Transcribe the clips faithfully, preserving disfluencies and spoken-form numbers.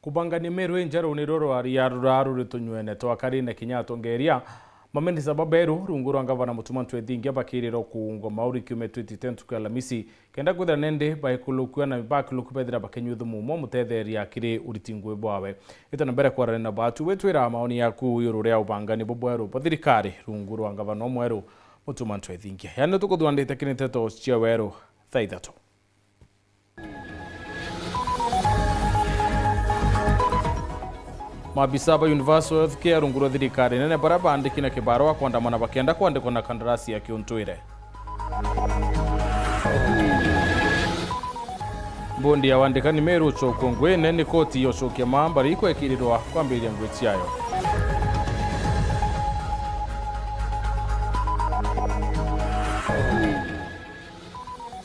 Ubangania Meru injeru ni ruru aria ruraru ritunyuene twakari na kinya atongeria. Maminista baberu rungu rwa ngavana Mutuma M'Ethingia bakirirwa kuungwa mauri kiumia twitite ntuku ya Alamisi, kenda kwithira nindi baikulukua na bakulukua bethira bakinyua thumu umwe mutetheria kiri uriti ngui bwawe. Ita na mbere kwarania na batu, witwira maoni yaku iguru ria ubangani bubweru bwa thirikari rungu rwa ngavana umweru Mutuma M'Ethingia. Yani tukuthwandite kiri nteto cia weru thaa ithatu. Maabisa ba Universal Health Care rungu rwa thirikari nene baria baandiki na kibarua kwandamana bakienda kwandikwa na kandarasi ya kiuntwire. Mbondi ya wandikani Meru ucokua nguine ni koti yocokia maa mbari ikwekirirwa kwambiriria ngui ciayo.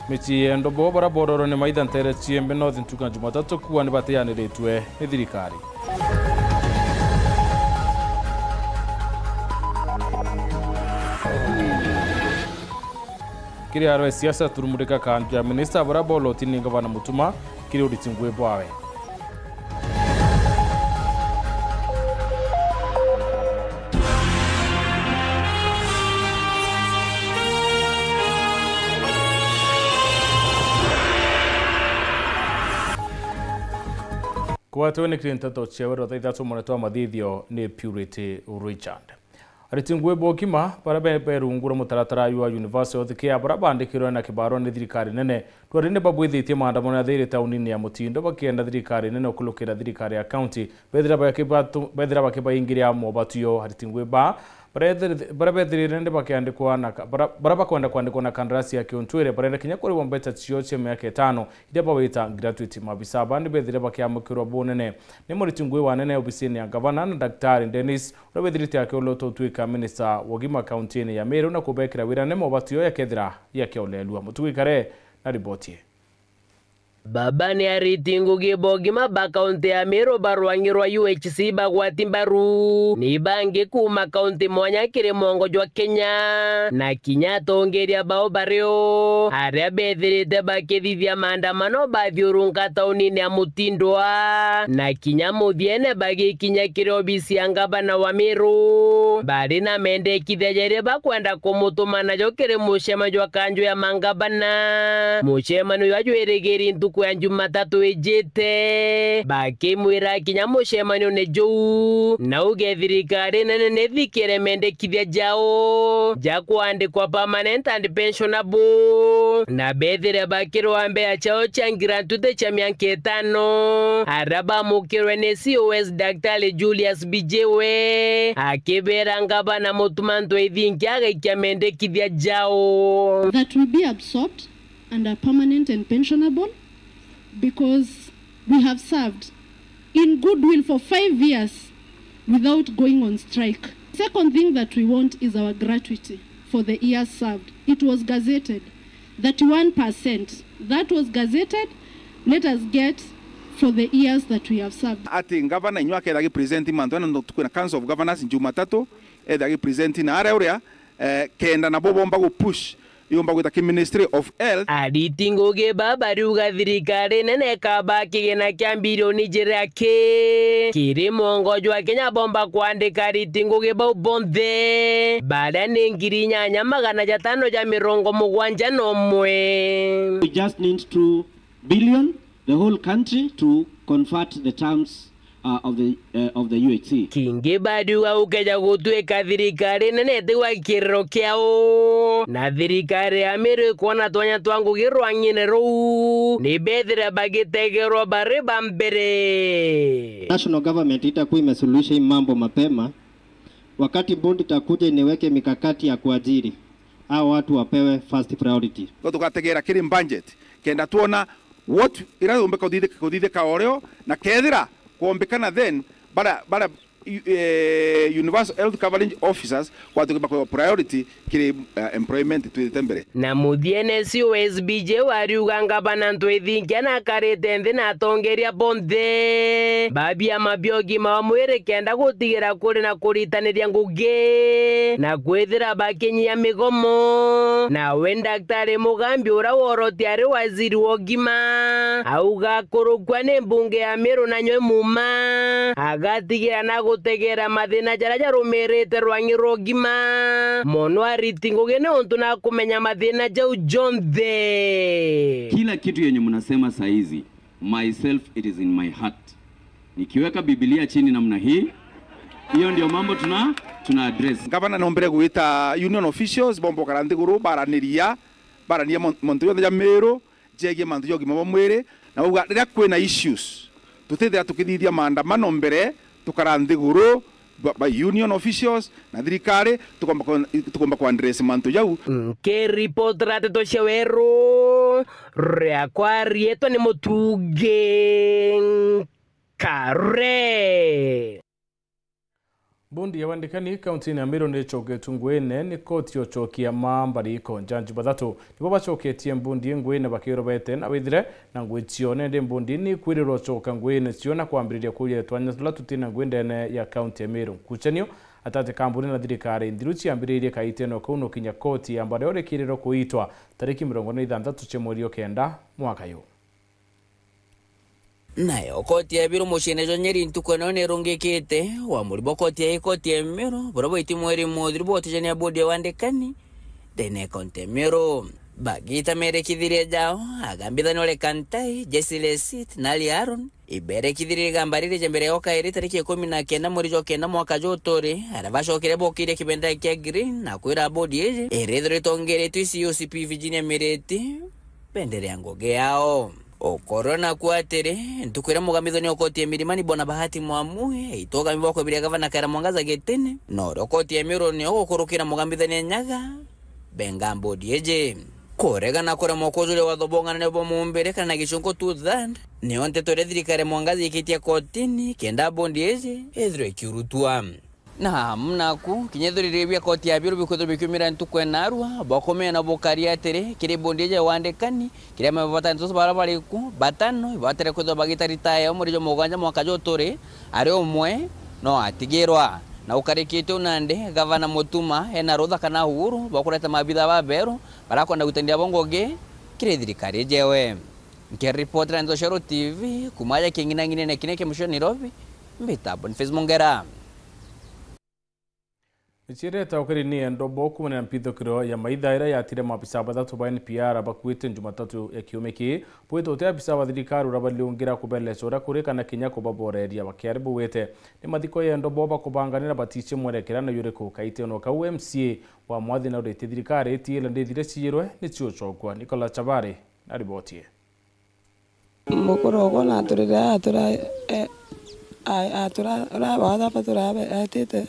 Micii ya endwa bo baria bororo ni maitha ntere cia Embe North ntuku ya Jumatatu kuua ni batianiritue ni thirikari. Kiri aro ya siasa turumurika kanju ya minista baria boloti ni ngavana Mutuma kiri uriti ngui bwawe. Kwatwe ni kiri nteto cia weru thaa ithatu, mweneto wa mathithio ni Purity Richard. Ariti ngui bokima baria be, be rungu rwa mutaratara jwa Universal Health Care baria baandikirwe na kibarua ni thirikari nene, rwari ni babwithitie maandamano ya thiiri taunini ya Mutindo bakienda thirikari nene ukulukira thirikari ya kaunti bethira bakibatu-, bethira bakibaingiria mobatio. Ariti ngui ba baria bethirire ni bakiandikwa na ka-, bara-, baria bakwenda kwandikwa na kandarasi ya kiuntwire barenda kinya kurihwa mbeca cio cia miaka itano iria bawita gratuity. Maabisa ba ni bethire bakiamukirwa bunene ni muriti ngui wa nene obisini ya ngavana na Daktari Dennis uria withirite akiulotwa utwika minista wa ugima kauntini ya Meru na kubekira wira ni mobatio yakethira yakiolelua. Mutugi Kare na riboti ii. Baba ni ariti ngugi ba ugima ba kaunti ya Meru barwang'irwa U H C bagwati mbaru ni bangi kuuma kaunti mwanya kiri mwongo jwa Kenya, na kinya atongeria bao bario aria bethirite bakithithia maandamano bathiurunka taunini ya Mutindwa, na kinya muthiene bagikinya kiri obisi ya ngavana wa Meru bari na mendekithia jaria bakwenda kumutuma najo kiri mucemanio jwa kanju ya mangavana, mucemanio jwa jwirigiri ntuku ya Jumatatu ijite. Bakimwira kinya mucemanione juu na uge thirikari nene nithikire mendekithia jao ja kwandikwa permanent and pensionable, na bethire bakirwa mbea ciao cia gratuity cia miaka itano, aria bamukirwe ni C O S Daktari Julius Bijiwe, akibera ngavana Mutuma M'Ethingia agaikia mendekithia jao. That will be absorbed under permanent and pensionable because we have served in goodwill for five years without going on strike. Second thing that we want is our gratuity for the years served. It was gazetted, thirty-one percent. That was gazetted. Let us get for the years that we have served. Ati ngavana inywa aketha gi present mantu ana ntuku na Council of Governors Jumatatu, etha gi present na aria uria, eh, kenda nabo bomba gu push yumba gwita ki Ministry of Health. Ariti ngugi ba bariuga thirikari nene ikaba kigina kia mbirioni jiria ki kiri mwongo jwa Kenya bomba kwandika ariti ngugi bau bonthe baria ni ngiri inyanya magana jatano ja mirongo mugwanja na umwe. We just need two billion, the whole country, to convert the terms, uh, of the, uh, of the U H C. Kingi bariuga gukeja gutwika thirikari nene itigwa kiriro kiao, na thirikari ya Meru ikwona twanya twa ngugi rwang'ine ruu, ni bethira bagitegerwa bari ba mbere. National government itakuwa imesuluhisha hii mambo mapema, wakati bondi itakuja iniweke mikakati ya kuajiri, hao watu wapewe first priority. No tugategera kiri budget, kenda twona what ira yumbe kuthithika, kuthithika oreo, na kethira kwombekana, then bara, bara U-, eh, Universal Health Coverage Officers, kwatuke bakwa priority kiri, eh, employment twithite mbere. Na muthiene cio S B J wariuga ngavana Ntwithinkia na akarite nthi na atongeria bonthe ba biama bia ugima wa mwiri kenda gutigira kuri na kuritaniria ngugi na kwithira bakinyia migomo. Nawe Daktari Mugambi uria worotia ari waziri wa ugima auga akurukua ni mbunge ya Meru na nywe muma agatigira na gutegera mathina jaria jarumirite rwangi rwa ugima mono ariti ngugi ni untu na kumenya mathina jau jonthe. Kila kitu yenye mnasema saizi, myself, it is in my heart. Nikiweka Biblia chini namna hii, hiyo ndio mambo tuna, tuna address. Ngavana nombere gwita union officials bomba ukara nthiguru baraniria, baraniria mon-, montu jonthe ja Meru jegie mantu ja ugima bwa mwiri, na uga riria kwina issues, tutithira tukithithia maandamano mbere, tukara nthiguru ba, ba union officials na thirikari, tukomba ku-, tukomba ku address mantu jau. Nkiripotera ndeto cia weru, riakwa riitwa ni Mutungi Nkare. Mbundi ya wandikani kaunti-ini ya Meru ni icoketue nguine ni koti ya ucokia maa mbari iko. Njanji bathatu nibo bacoketie mbundi nguine bakirobete na withire na ngui cio, nende mbundi ni ikwirirwa ucoka nguine cio na kwambiriria kuria twanya turia tutina ngui ndene ya kaunti ya Meru. Nkucanio atati ka mbundi na thirikari nthiru ciambiririe kaiteno kau no kinya koti ya mbari urikirirwa kuitwa tariki mirongo ina na ithantatu cia mweri o kenda mwaka yu. Nayo koti ya Meru muciine jwa Nyeri ntuku ino nirungikite uamuri bwa koti ya ikoti ya Meru buria bwaiti mweri muthiru bwa utijania bodi ya wandikani ndene ya kaunti ya Meru. Bagita merekithiria jao, agambithania Ole Kantai, Jesse Lesit na Ali Aaron iberekithirie igamba riri ja mbere ya ukairi tariki ikumi na kenda mweri jwa kenda mwaka juu turi, aria bacokire bokiria kibendera kia green na kwira bodi iji irithirwa itongeretwe C O C P Virginia Miriti benderea ngugi yao. Ukorwa naku atiri, ntuku iria mugambithania wa koti ya Milimani Bwana Bahati Mwamue aita ugami bwa kwebiria gavana Kawira Mwangaza gitine, na uria koti ya Meru nio gukurukira mugambithania Nyaga benga bodi iji. Kuregana kuremwa kujuria watho bwa ung'anania bwa mumbiri kana na gicunku two third, nio nteto iria thirikari ya Mwangaza ikitie kotini kenda bodi iji ithirwe ikiurutwa. Na amu naku, kinya ithuriri bia koti ya Meru bikwithirwa bikiumira ntuku ya narua, bwa kumeena bukari atiri, kiri bodi iji ya wandikani, kiri amwe bata ntutu baria bari ku, batano, ibatire kwithirwa bagita ritaya umuri jwa mugwanja mwaka juu turi, ari umwe no atigirwa. Na ukarikite u nandi, gavana Mutuma ena rutha kana uhuru bwa kureta maabitha baberu barakwenda gwitania bo ngugi kiri thirikari ijewe. Nkiripotera Nzoshoro T V, kuuma aja king'inang'inene kiria kia mucii Nairobi, mbita Boniface Mongera. Iciirite ukiri ni endobo kuumania na mpithukiro ya maitha iria yatire maabisa bathatu ba N P R bakuite Jumatatu ya kiumia kii. Bwite uti abisa ba thirikari uria baliungira kubeleca uria kuri kana kinya kubaboreria bakiari bugwite. Ni mathiko ya endobo bakubanganira batici mwerekera na yuriku kaiteno kau M C A wa Mwathi na uritie thirikari itiile ndithire ciirwe ni ciucokua. Nicola Chabari na riboti ii. Mukuru okwa na aturire atura, eh, a-, atura, ura bathapa turabe-, etite.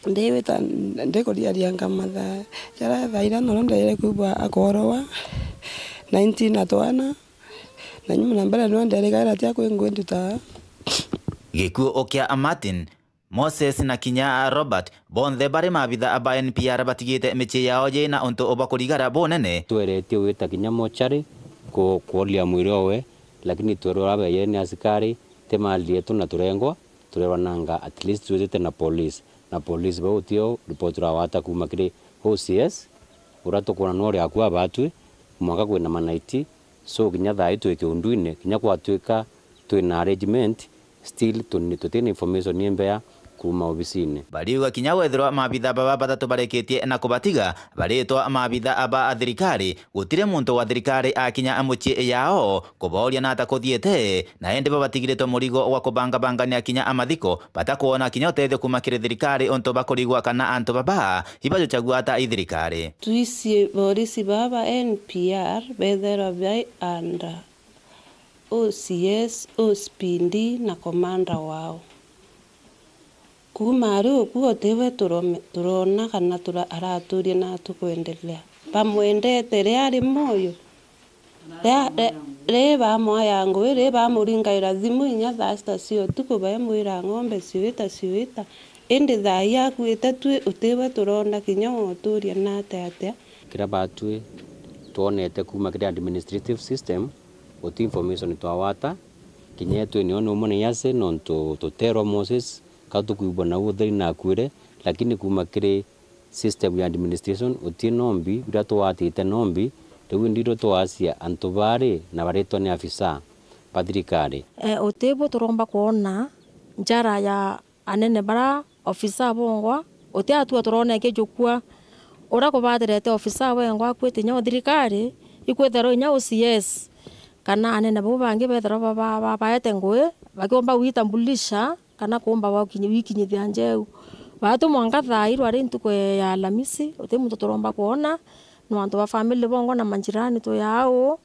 Ndiwita, ndikuriaria ngamatha. Jaria thaira noro ndaire kwigua akoorwa nineteen na twana. Na nyuma na mbere nwe nderikaira tia kwi ngwi nduta. Gikuo kia Martin Moses na kinya Robert, bonthe bari maabitha ba N P R batigite micii yao yina untu bwa kurigara bunene. Tweretie gwita kinya mochari ku-, kworia mwiri owe, lakini twerwa urabeye ni asikari, ti mali yetu na turengwa, turerwa nanga at least twitite na police. Na police bau tio report turawata kuuma kiri O C S, uria tukwona no uri akua abatwi, mwanka kwina manaiti, so kinya thaa ii twi kiundwine, kinya gwatwika twina arrangement, still tuni-, tutina information imbea kuuma obisine. Bariuga kinya wethirwa maabitha baba bathatu barikitie na kubatiga baritwa maabitha ba thirikari, gutiri muntu wa thirikari akinya mucii yao kubooria nata kuthiite, na indi bo batigiritwe murigo wa kubangabangania kinya amathiko, batakwona kinya utethio kuuma kiri thirikari untu bakurigwa kana antu baba ibajuchagua ata i thirikari. Twisi borisi baba N P R betherwa bai under O C S, O C P D na komanda wao. Kuuma ari ukuo tiwe turome-, turona kana tura-, araturia na tukwendelea. Bamwendete ria ari moyo, Ria-, ri-, ri bamwaya ngui, ri bamuringaira thimu inya thaa sita cia utuku, baimwira ng'ombe ciuita, ciuita. Indi thaa ii akuite twi, utibwe turona kinya uturia na atia atia. Kiria batwi twonete kuuma kiri administrative system, guti information twawata, kinya etwi nio ni umwe na yase, nontu tuterwa Moses, ka tukwigua nau utheri na akuire, lakini kuuma kiri system ya administration, uti nombi, biria twatite nombi, riu indi irio twacia antu bari na baritwa ni afisa ba thirikari. Eh, uti bu turomba kwona njara ya anene bara ofisa bongwa, uti atua turona ikijukua. Uria kubatirete ofisa wengwa akwite inya o thirikari, ikwithirwa inya o C S, kana anene bau bangi bethirwa ba-, ba-, ba-, baete ngui, bakiomba gwitambulisha, kana kuumba gwakinyi-, gwikinyithia njeu. Baatu mwanka thaa ii rwari ntuku ya Alamisi, uti muntu turomba kwona, no antu ba family bongwa na manjirani twi au,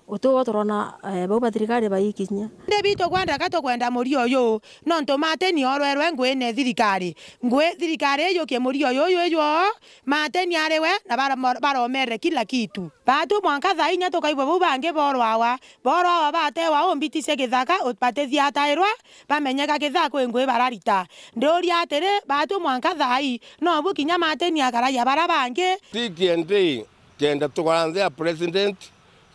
uti uo turona, eh, bau ba thirikari baikinyia. Indi bitu kwenda ka tukwenda murio uyu, nontu Martin orwerwe nguine thirikari. Ngui thirikari ijukie murio uyu, uyu ijuo, Martin ari we, na bara-, baromerere kila kitu. Baatu mwanka thaa inya tukaigua bau bangi borwawa, borwawa batewa umbiti cia githaka, u-, batithiatairwa, bamenyeka kithaka kwi ngui bararita. Ndiuria atiri, baatu mwanka thaa ii, nobu kinya Martin akaragia bara bangi? Ti kiendi kenda tukara nthi ya president,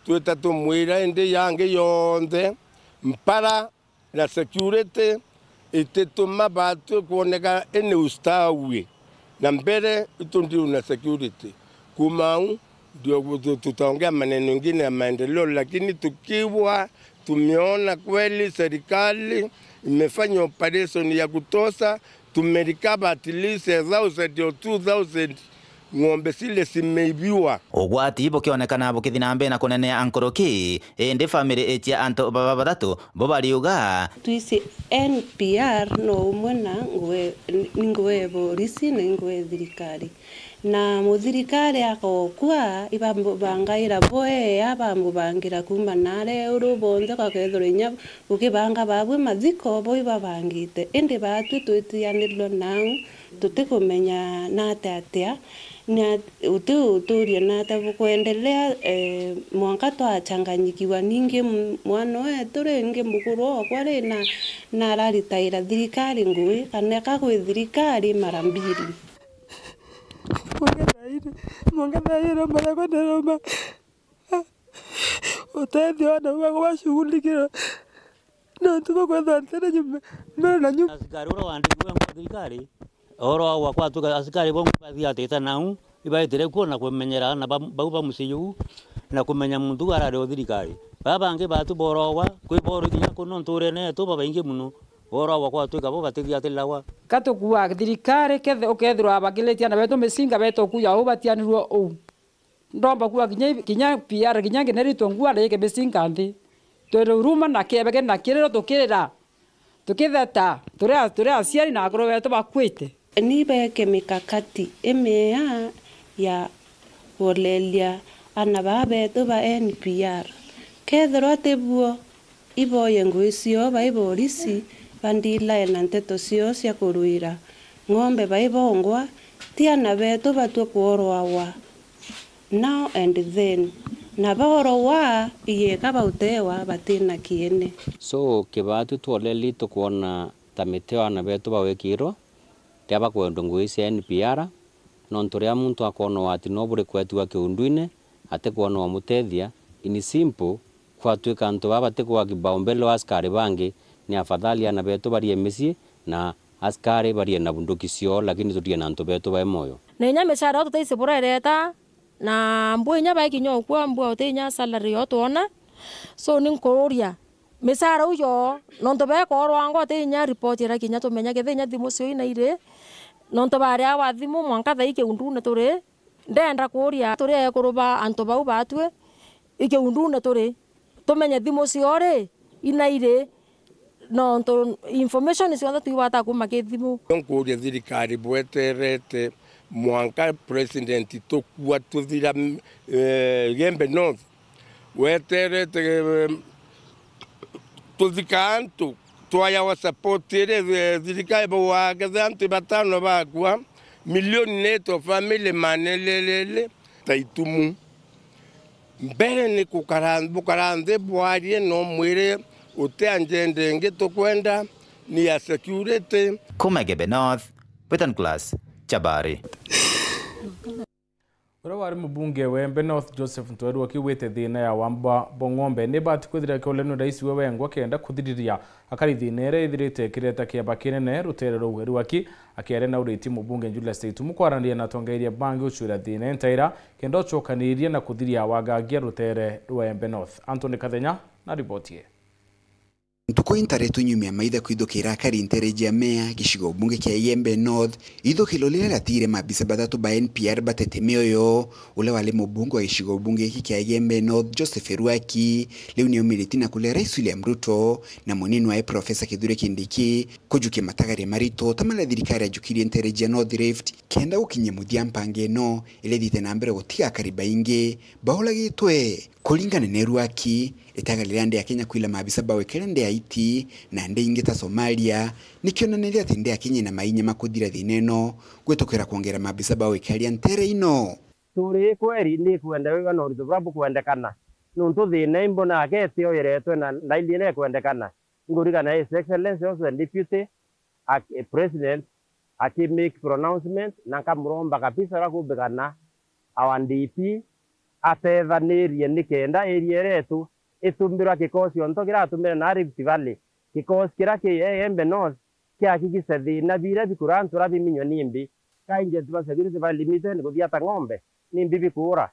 twita tumwira indi yangi yonthe, mpara na security itituma baatu kwoneka ini ustawi. Na mbere itu ndiu na security. Kuuma au, ndio tu-, tutaongea maneno ingine ya maendeleo, lakini tukiwa tumeona kweli serikali imefanya operation ya kutosha, tumerecover at least a thousand or two thousand ng'ombe zile zimeibiwa. Ugwati bukionekana bukithi na mbere na kunenea nkuruki, indi family cia antu baba bathatu bo bariuga. Twisi N P R no umwe na ngui, ni ngui ya borisi na ngui ya thirikari. Na muthirikari akokua, ibambangaira bwea, bambubangira kuuma naare uru bonthe, gakethirwa inya ukibanga babwe mathiko, bo ibabangite. Indi baatwi twitianirua nau, tutikumenya nate atia, ni at-, uti uturia nate bukwendelea, eh, mwanka twachanganyikiwa. Ningi m-, mwana wetu ringi mukuru okwa ri na, na araritaira thirikari ngui, kana ka kwi thirikari mara mbili. Mwanka thairi, mwanka thairi, mwanka thairi, utethio wana wao washughulikirwa. Nontu bakwethwa ntere nyuma, mbere na nyuma. Asikari uria wandikirwe ngwa thirikari, oro wa gwakwa atuka asikari bongi bathiatite nau, ibaitire kuo na kumenyera ana ba-, bau ba mucii juu, na kumenya muntu arari o thirikari. Baa bangi batu borogwa, kwi boro kinya kuno nturene yetu babaingi muno, borogwa gwatwika bo batithiatiragwa. Ka tukua thirikari, kethe-, ukethirwa abakiritie ana betu micinga betu kuya uu batianirwe uu. Ndomba kuuga kinya, kinya P R, kinya ngineritwe ngua na yike micinga nthi. Twiri uruma na kiebege na kiriro tukirira. Tukitheta, turi a-, turi aciari na akuru betu bakwite. Ni beeke mikakati imiea ya kuoleria ana baa betu ba N P R. Kethirwa ti buo, iboye ngui cioo bai borisi, bandilae na nteto cioo cia kurwira ng'ombe bai bongwa, ti ana betu batue kworwawa. Now and then. Na baorogwa, igeka bautewa batina kiene. So, kibaa twi twoleli tukwona ta miteo ana betu bawikirwa, ria bakwendwa ngui cia N P R, nontu ria muntu akwonwa ati no buri kwetiwa kiundwine, atikwona wamutethia, in simple, kwatwika antu baa batikwa kibaumbele wa askari bangi, ni afadhali ana betu barie micii na askari barie na bunduki cioo, lakini turie na antu betu bai moyo. Na inya micara yo tutaisi burereta, na mbua inya baikinya ukua, mbua uti inya salary yo twona. So, ni nkururia, micara uyo, nontu bekorwa ngo uti inya report ira kinya tumenya kethe inya thimu cio ina iri, nontu baria wa thimu mwanka thaa ii kiundune turi. Ndenda kuuria turi ekuru ba antu bau batue, i kiundune turi, tumenye thimu cioo ri, ina iri, nontu information cionthe twibata kuuma ki thimu. Nkuuria thirikari bweterete mwanka president tukua tuthira, eh, Igembe North, weterete, eh, tuthika antu, twayawa support iri, eh, thirikari bauaga kethe antu batano bakua, milioni neto family manelelele ta itumu. Mbere ni kukara, bukara nthi bwarie na umwire, uti agenda ingi tukwenda, ni ya security. Kuma Igembe North, Britain Class, Chabari. Uria wari mubunge wa Igembe North, Joseph Ntweri, akiugite thina ya wamba bwa ng'ombe ni bati kwithira kiolenu rais we wengwa kenda kuthiriria akari thina iria ithirite ikireta kieba kinene rutere ruu. Eruaki akiaria na uriti mubunge Julius Taitumu kwaraniria na atongeria bangi ucwira thina ntaira kenda ucokaniria na kuthiria wagangia rutere rwa Igembe North. Anthony Kathenya na riboti ii. Ntuku intaretwe nyuma ya maitha kwithukira akari ntere jia Mea, gicigo bunge kia Igembe North, ithukiro riria riatigire maabisa bathatu ba N P R batete mioyo. Uria wari mubunge wa gicigo bunge giki kia Igembe North, Joseph Eruaki, riu niaumirite na kuria Rais William Ruto na munini wae Professor Kithure Kindiki kujukia matagaria marito ta maria thirikari yajukirie ntere jia North Rift kenda gukinyia muthia mpango ino iria ithiite na mbere gutiga akari baingi bauragitwe. Kuringana na Eruaki, itaga riria nthi ya Kenya kwila maabisa ba wikaria nthi ya Haiti na nthi ingi ta Somalia, ni kionaniria ati nthi ya Kenya ina mainya ma kuthira thina ino gwitukira kwongera maabisa ba wikaria ntere ino. Turi kweri ni ikwenda wiga na urito buria bukwendekana, nuntu thina imbona ake itioyeretwe na, na indi iria ikwendekana. Ngurigana His Excellency also the Deputy, ak-, President, aki make pronouncement, na nkamuromba kabisa uria kumbikana our D P atethanirie nikenda area iria yetu itumbirwa kikosi onto kiratumire na Rift Valley, kikosi kiria ki Igembe North, kiakikise thina biria bikuria antu uria biminywe nimbi. Ka agent ba security ba limited kuthiata ng'ombe, nimbi bikuura?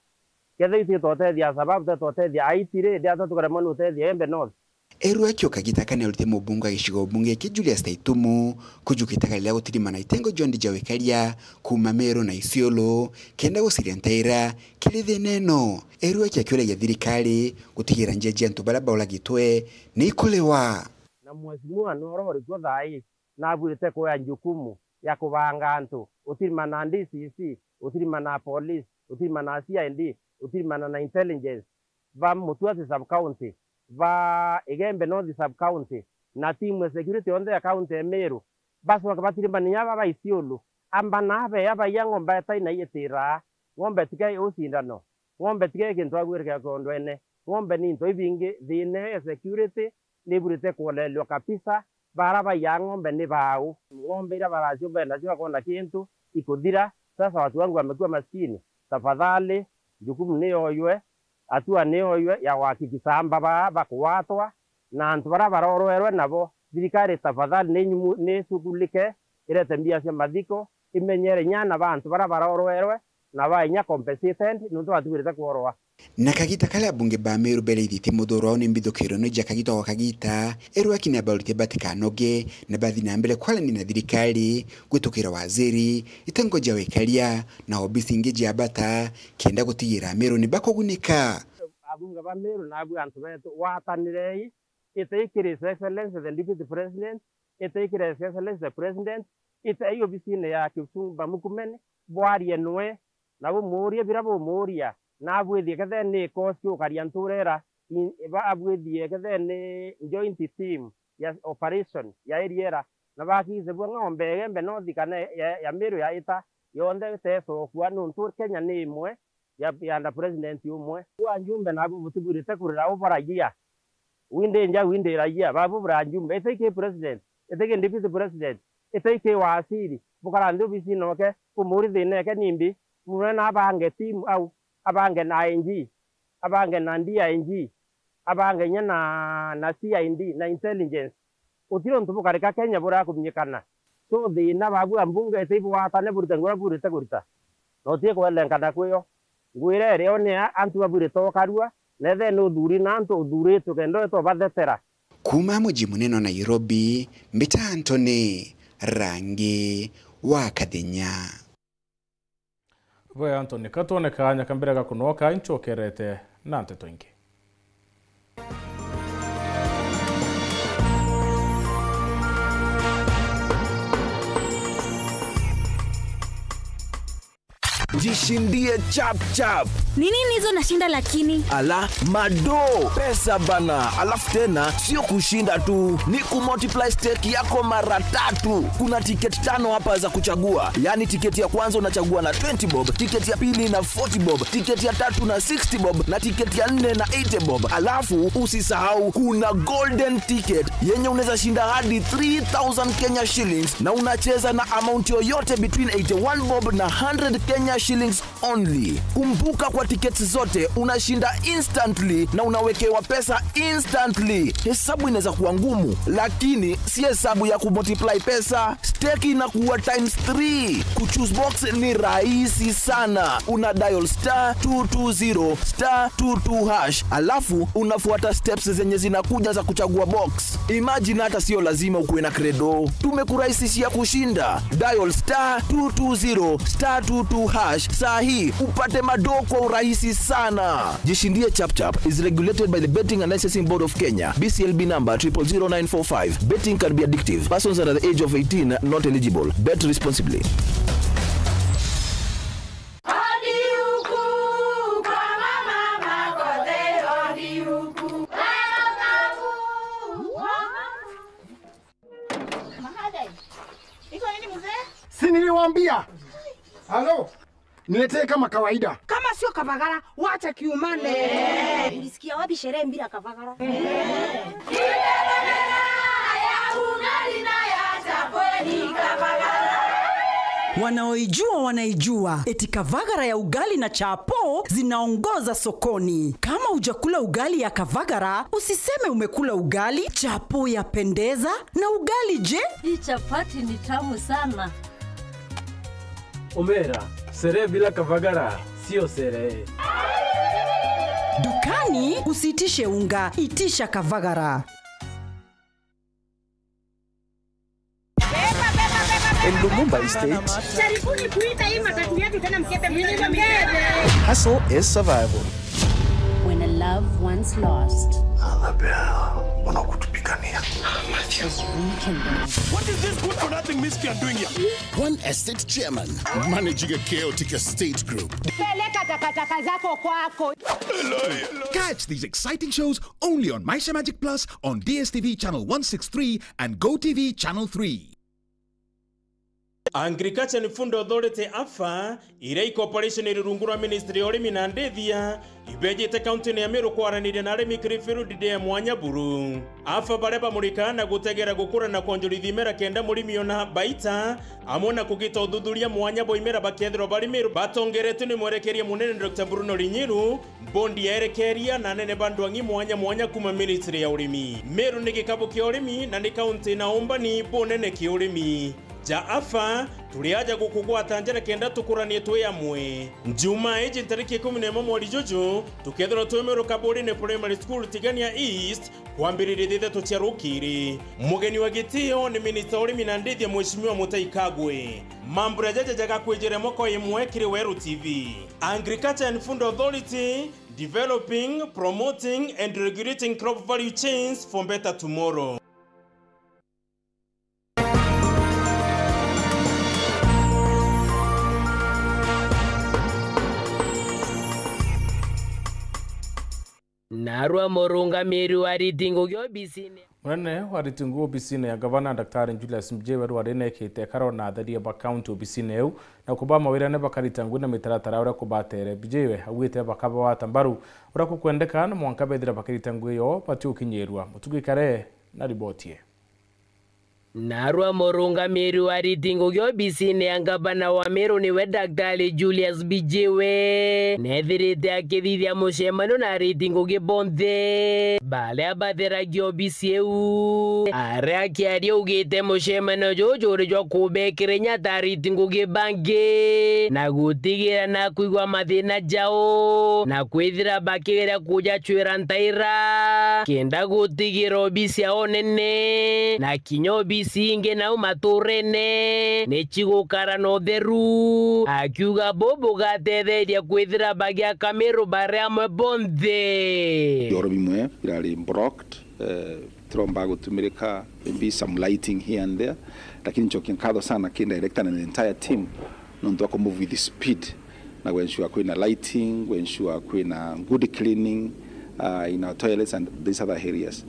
Kethira itwi twotethia Al-Shabaab, twe twotethia Haiti ri, ndi atwe tukaremwa ni utethia Igembe North? Eruaki o kagita aka niaurite mubunge wa gicigo bunge ki Julius Taitumu kujukite kari ria gutirimana itengo jonthe ja wikaria kuuma Meru na Isiolo kenda guciria ntaira kiri thina ino. Eruaki akiuragia thirikari gutigira njia cia antu baria bauragitwe ni ikuliwa. Na mheshimiwa noro urikuo thaa ii, nabuirite kuoya jukumu ya kubanga antu, utirimana na D C C, utirimana na police, utirimana na C I D, utirimana na intelligence, ba Mutuati sub county, ba Igembe North sub county, na timu ya security yonthe ya county ya Meru, bacoke batirimane nya ba ba Isiolo, amba na abeya baiya ng'ombe etai na iitira, ng'ombe tikai ucindano, ng'ombe tikai kintu agwirika kondwene, ng'ombe ni into ibingi, thina ya security, niburite kuolelwa kabisa, bara baiya ng'ombe ni bau. Ng'ombe iria baracio benda cio bakona kintu, ikuthira. Sasa watu wangu wamekuwa maskini, tafadhali, jukumu ni yoywe, hatua ni yoywe ya kuhakikisha amba baa bakugwatwa, na antu bara barorwerwe nabo, thirikari tafadhali ni nyumu-, ni ishughulike, irete mbia cia mathiko, imenyere nyana ba antu bara barorwerwe, na ba inya compensated, nuntu batibwirite kworwa. Na kagita karia abunge ba Meru bereithitie muthuro wao ni mbithukiro ino ja kagita gwa kagita, Eruaki ni abaurite batikanoge na bathi na mbere kwarania na thirikari gwitukira waziri, itengo ja wikaria na obisi ingi ja bata kenda gutigira Ameru ni bakugunika. Abunge ba Meru nabu antu betu, gwatanirei, itai kiri His Excellency the Deputy President, itai kiri His Excellency the President, itai obisine ya Kipchumba Murkomen, bwarie nwe, na bumuurie biria bumuuria, na abwithie kethe ni cause kiukaria ntura ira, i-, ba-, abwithie kethe ni joint team ya operation ya area ira, na bakise bua ng'ombe Igembe North kana ya, ya Meru yaita, yonthe itecokua, nuntu Kenya ni imwe, ya, ya under president umwe. Bua njumbe nabu butibwirite kurira u baragia. Windi nja, windi ragia, babu bura njumbe, ite ki president, ite ki deputy president, ite ki waziri, bukara nthi obisi noke, bumuri thina eke nimbi, munene abange team au, abange na I G, abange na D I G, abange inya na, na C I D, na intelligence. Gutiri untu bukarika Kenya burakuminyikana. So, thina babu ambunge iti ibwatane burite nguria burite kurita. Na uti kwelenkana kwio. Ngwira irio ni a-, antu babwirite ukarua, na ethee ni uthuri na antu uthuritwe kenda wite ubathetera. Kuuma muji munene wa Nairobi, mbita Anthony Rangi wa Kathenya. Bwe Anthony, ka twone kaanya ka mbere ga kunoka, incokerete na nteto ingi. Jishindie chap chap. Ni nini hizo nashinda lakini? Ala, mado, pesa bana. Alafu tena, sio kushinda tu, ni kumultiply stake yako mara tatu. Kuna ticket tano hapa za kuchagua. Yaani ticket ya kwanza unachagua na twenty bob, ticket ya pili na forty bob, ticket ya tatu na sixty bob, na ticket ya nne na eighty bob. Alafu usisahau kuna golden ticket yenye unaweza shinda hadi three thousand Kenya shillings, na unacheza na amount yoyote between eighty-one bob na hundred Kenya shillings only. Kumbuka, kwa tickets zote unashinda instantly na unawekewa pesa instantly. Hesabu inaweza kuwa ngumu, lakini si hesabu ya kumultiply pesa. Stake inakuwa times three. Kuchoose box ni rahisi sana. Una dial star two two zero star two two hash, alafu unafuata steps zenye zinakuja za kuchagua box. Imagine, hata sio lazima ukuwe na credo. Tumekurahisishia kushinda. Dial star two two zero star two two hash saa hii upate mado kwa urahisi sana. Jishindie Chap Chap is regulated by the Betting and Licensing Board of Kenya, B C L B number triple zero nine four five. Betting can be addictive. Persons under the age of eighteen not eligible. Bet responsibly. Odi huku kwa mama Makothe, odi huku. Mahadai. Iko nini mzee? Si niliwaambia? Halo? Niletee kama kawaida. Kama sio kavagara, wacha kiumane. Ulisikia wapi sherehe bila kavagara? Wanaoijua wanaijua, eti kavagara ya ugali na chapo zinaongoza sokoni. Kama hujakula ugali ya kavagara, usiseme umekula ugali. Chapo yapendeza, na ugali je? Hii chapati ni tamu sana. Omera, sherehe bila kavagara sio sherehe. Dukani usiitishe unga, itisha kavagara. In Lumumba Estate, jaribuni kuita hii matatu yetu tena, mkebe mkebe. Hustle is survival. When a love once lost, Annabelle, mbona kutupigania? Is rekindled. What is this good for nothing miscreant doing here? One estate chairman managing a chaotic estate group. Peleka takataka zako kwako. Catch these exciting shows only on Maisha Magic Plus on D S T V channel one six three and Go T V channel three. Agriculture and Food Authority, AFA, iria i corporation iri rungu rwa ministry ya urimi na ndithia, ibejite kaunti-ini ya Meru kwaraniria na arimi kiri field day ya mwanya buru. AFA baria bamurikaa na gutegera gukura na kwonjorithia imera kenda murimi ona baita, amwe na kugita uthuthuria mwanya bwa imera bakethirwa bari Meru batongeretwe ni mwerekeria munene Doctor Bruno Rinyiru, bondi ya erekeria na anene ba ndwang'i mwanya mwanya kuuma ministry ya urimi. Meru ni gikabu kia urimi na ni kaunti ina umbani bunene kiurimi. Ja AFA, turi aja gukugwata njara kenda tukuranie twi amwe. Njumaa iji ntariki ikumi na imwe mweri juju, tukethirwa twi Meru Kaburini Primary School, Tigania East, kwambiriria thaa ithatu cia rukiri. Mugeni wa gitio ni minista wa urimi na ndithia, Mheshimiwa Mutahi Kagwe. Mambura jaja jagakwijira mwaka imwe kiri Weru T V. Agriculture and Food Authority, developing, promoting and regulating crop value chains for better tomorrow. Narua murungamiri wa ariti ngugi obisine. Munene wa ariti ngugi obisine ya gavana, Daktari Julius Mjewe, rwari nekite karo na atheria ba kaunti obisine iu na kuba mawira ni bakarita ngugi na mitaratara uria kubatere. Mjewe augite bakabawata mbaru uria kukwendeka na mwanka bethira bakirita ngugi yo batiukinyirwa. Mutugi Kare na riboti ii. Narua murungamiri wa ariti ngugi obisine ya ngavana wa Meru niwe Daktari Julius Mbijiwe, nethirite akithithia mucemanio na ariti ngugi bonthe baria batheragia obisi iu. Aria akiaria augite mucemanio juju juri jwa kubekira inya ta ariti ngugi bangi na gutigira na kwigua mathina jao na kwithira bakigeria kujacwira ntaira kenda gutigira obisi yao nene na kinya obisi ingi nau maturene ni cigukara na utheru, akiuga buu bugatetheria kwithira bagiaka Meru bari amwe bonthe. Bioro bimwe birari blocked, eh, bitiromba gutumirika, maybe some lighting here and there, lakini ncokia nkatho sana ki director na the entire team nontu wa kumove with speed na gwensure kwina lighting, gwensure kwina good cleaning, uh, in our toilets and these other areas.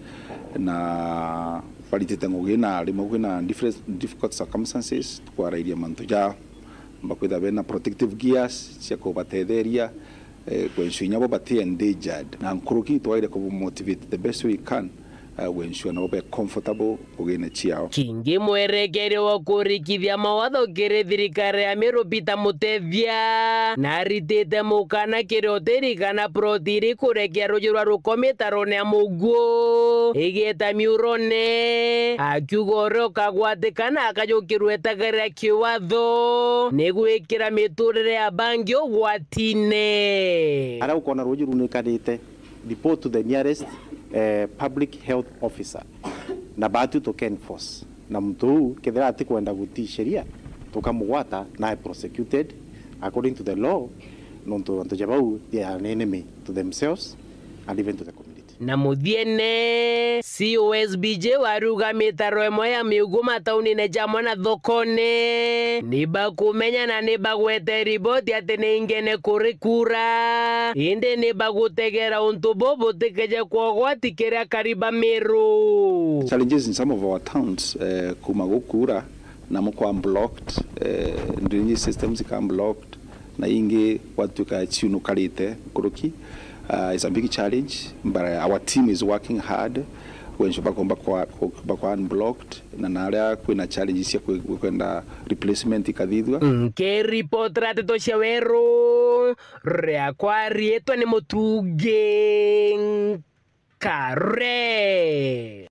Na baritite ngugi na rimwe kwina different, difficult circumstances, tukwarairia mantu ja bakwitha bena protective gears cia kubatetheria, eh, gwensure inya bo bati endangered. Na nkuruki twaire kubu motivate the best way we can, eh, gwensure nabo be comfortable ngugine ciao. Kingi mwerekeria wa kurikithia mawatho kiri thirikari ya Meru Peter Muthethia naritite mukana kiri hoteli kana ploti iri kurekia ruji rwa ruko mitarone ya muguo igeta miurone, akiuga uria ukagwatikana akajukirwa etaga ria kiwatho ni gwikira miturire ya bangi ugwatine. Aria ukona ruji runikanite, report to the nearest, eh, public health officer. Na baatu tukenforce. Na muntu uu, kethira atikwenda gutii sheria, tukamugwata na e prosecuted according to the law, nontu antu ja bau they are an enemy to themselves and even to the community. Na muthiene, C O S B J wariuga mitaro imwe ya miugu mataunine jamwe na thokone ni bakumenya na ni bagwete riboti ati ni ingene kuri kura, indi ni bagutegera untu bu butikeje kwa ugwati kiri akari ba Meru. Challenges in some of our towns, eh, kuma gukura, namo kwa unblocked, eh, drainage systems ika unblocked, na ingi gwatuika ciunukarite nkuruki. Uh, it's a big challenge, but, uh, our team is working hard gwensure bakomba kwa, kwa, kwa unblocked, na naria kwina challenges cia kwe-, kwenda replacement ikathithua. Nkiripotera ndeto cia Weru, riakwa riitwa ni Mutungi Nkare.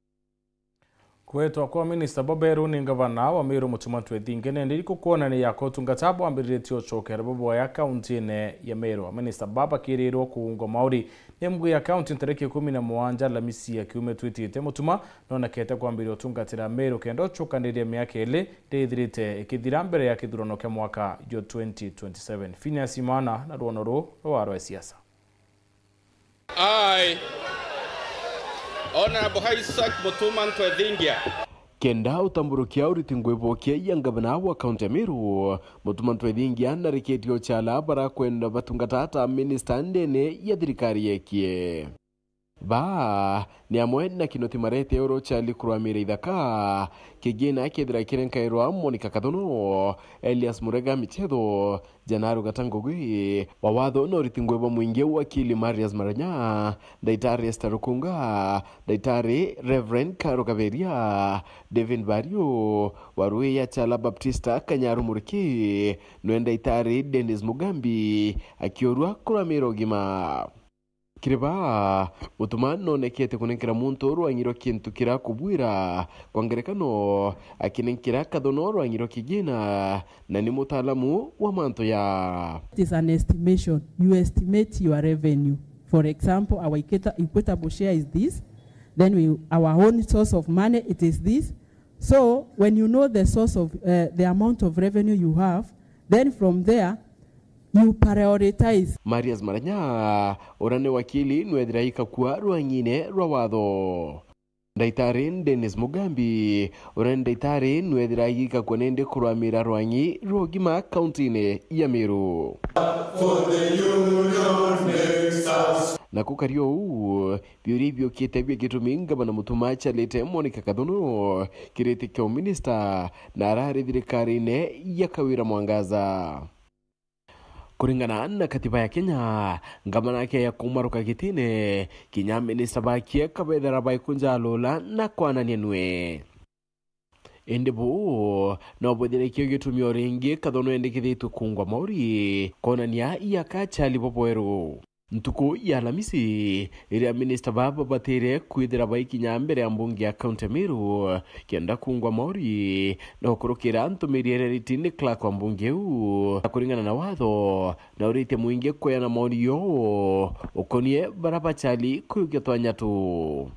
Kwetwa kwa minista boberu ni ngavana wa Meru Mutuma Ntwethinge nende iriku kwonania yaka utungata bwambiritie ucokera buboya kauntine ya Meru. Minista baba kirirwo kuungwa mauri ni mbunge ya kaunti ntariki ikumi na mugwanja Alamisi ya kiumia twitite. Mutuma nonekete kwambiria utungatira Meru kenda ucukaniria miaka ili ithirite ikithira mbere ya kithurano kia mwaka jwa twenty twenty-seven. Phineas Imana na rwono ruu rwa rwa siasa. I, Honorable Isaac Mutuma Ntwethingia. Kenda utamburukia uriti ngwibokia ya ngavana wa kaunti ya Meru, Mutuma Ntwethingia narikitie uchala barakwenda batungata ta minista ndene ya thirikari yekie. Baa ni amwe na Kinoti Marete oro chali kurwamira ithaka, Kigina kethira kirenkairwa Monica Kathono, Elias Murega Michetho, Janaro Gatangogwi, wa watho na uriti ngwibo mwingi wakili Marius Maranya, Ndaitari Esther Rukunga, Ndaitari Reverend Karo Kaberia, David Bario, wa Rui ya Chala Baptista Kanyaru Muriki, nwe Ndaitari Dennis Mugambi, akiurua kuramira ugima. Kiri baa, Mutuma nonekete kunenkera muntu rwangi rwa kintu kira kubwira, kwa ngerekano, akinenkera Kathono rwangi rwa Kigina, na ni mutaalamu wa mantu ya. It is an estimation. You estimate your revenue. For example, our equita-, equitable share is this, then we, our own source of money, it is this. So, when you know the source of, uh, the amount of revenue you have, then from there, you prioritize. Marius Maranya, uria ni wakili, nwethira ikakua rwang'ine rwa watho. Ndaitari Dennis Mugambi, uria ni ndaitari, nwethira igikakua nindi kurwamira rwang'i rwa ugima kauntine ya Meru. Na kukari uu, biuria biukite bia gitumi ngavana Mutuma achalite Monica Kathono kiriti kia uminista na arari thirikarine ya Kawira Mwangaza. Kuringana na katiba ya Kenya, ngavana ake ya kumaruka gitine, kinya minista bakie kabethera baikunja alula na kwanania nwe. Indi buu no bwithire kio gitumi o ringi Kathono endekithitue kungwa mauri, konania iaka chali bo bweru. Ntuku ya Alamisi, riria minista baba babatire kwithira baikinya mbere ya mbunge ya kaunti ya Meru, kenda kungwa mauri, na gukurukira ntumiri iria iriti ni clerk wa mbunge iu. Na kuringana na watho, na uritie mwingi kweana maoni yoo ukonie bara bachali kuyukia twanya tuu.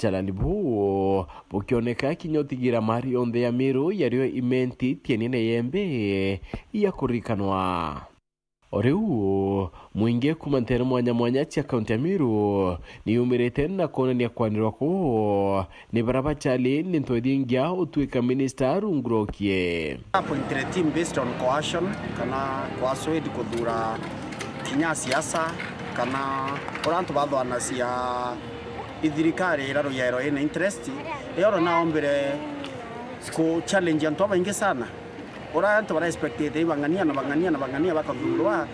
Chalani buu bukioneka kinya utigira mari yonthe ya Meru yario imenti tienie na yembe ya kurikanwa. O riu, mwingi kuuma nteere mwanya mwanya cia kaunti ya Meru ni yumirite na kwonania kwanirwa kuu ni baria bachali ni Ntwethingia utwika minista rungu rwa ukie. Appointire team based on coercion kana coerced kuthuura kinya siasa kana uria antu bathwanacia ithirikari iria ruyairo ina interest, iyo naombire ku challenge antu babaingi sana. Uria antu bara expectete ibang'ania na bang'ania na bang'ania bakathurwa.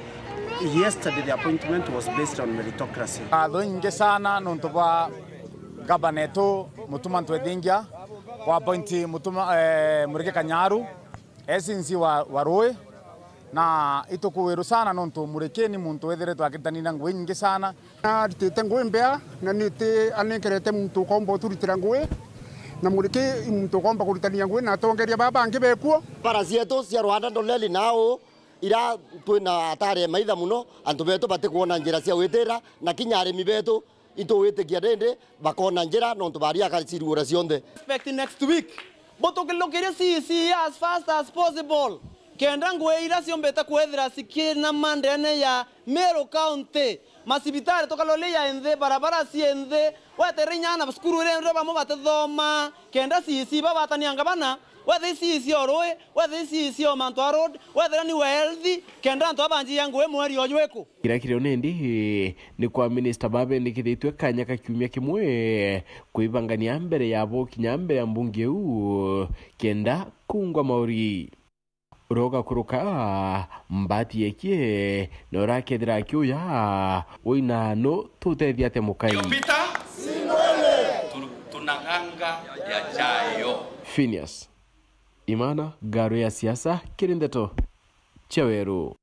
Yesterday the appointment was based on meritocracy. Ngatho ingi sana nontu bwa gavana etu Mutuma Ntwethingia kwa appoint Mutuma, eh, Muriki Kanyaru, S C wa, wa Rui, na itukuwiru sana nontu Muriki ni muntu withiritwe akiritania ngugi nyingi sana. Naritite ngugi mbea na niti anenkerete muntu ukomba uturitira ngugi, na Muriki i muntu ukomba kuritania ngugi na atongeria baa bangi bekuo. Bara cietu cia Rwanda Ndoleli nau ira twina atari maitha muno, antu betu batikwona njira cia gwitira, na kinya arimi betu itugwitikia rindi bakona njira nontu bari akacirugura cionthe. Expect next week butukilukirie C C as fast as possible, kenda ngugi ira ciumbite kwithira cikina mandene ya Meru County, macibitari tukaroria ya nthi, barabara cie nthi, weterere inya aana cukuru iri ri bamwe batithoma, kenda C C babatania ngabana, wethe C C o Rui, wethe C C o mantu a road, wethira ni wa health, kenda antu abanjia ngugi mweri o jwiku. Kiria kirio nindi ni kwa minista babendikithitue kanya ka kiumia kimwe kwibangania mbere ya bo kinya mbere ya mbunge iu kenda kungwa mauri. Uria ugakuruka mbati yekie na urakethira akiuya wina nu tutethia atia mukai? Peter, tu-, tunang'anga ya chayo. Phineas Imana, Ngaru ya Siasa, kiri ndeto cia Weru.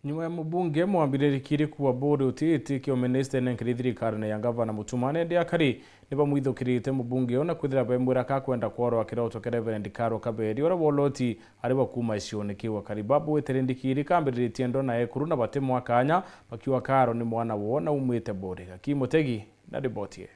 Nyuma ya mubunge Mwambire Rikiri kuuga buri utiitikio minista enenkere thirikarine ya ngavana Mutuma, nende akari ni bamwithukirite mubunge uyu na kwithira bemwira kakwenda kworoa kiroto kia Reverend Karo Kaberi, uria woloti ari wa kuuma gicione kiu. Akari babwite Rindikiri kambiriritie ndo na ekuru na bati mwakanya, bakiuga Karo ni mwana woo na umite buri. Gaki Mutegi na riboti ii.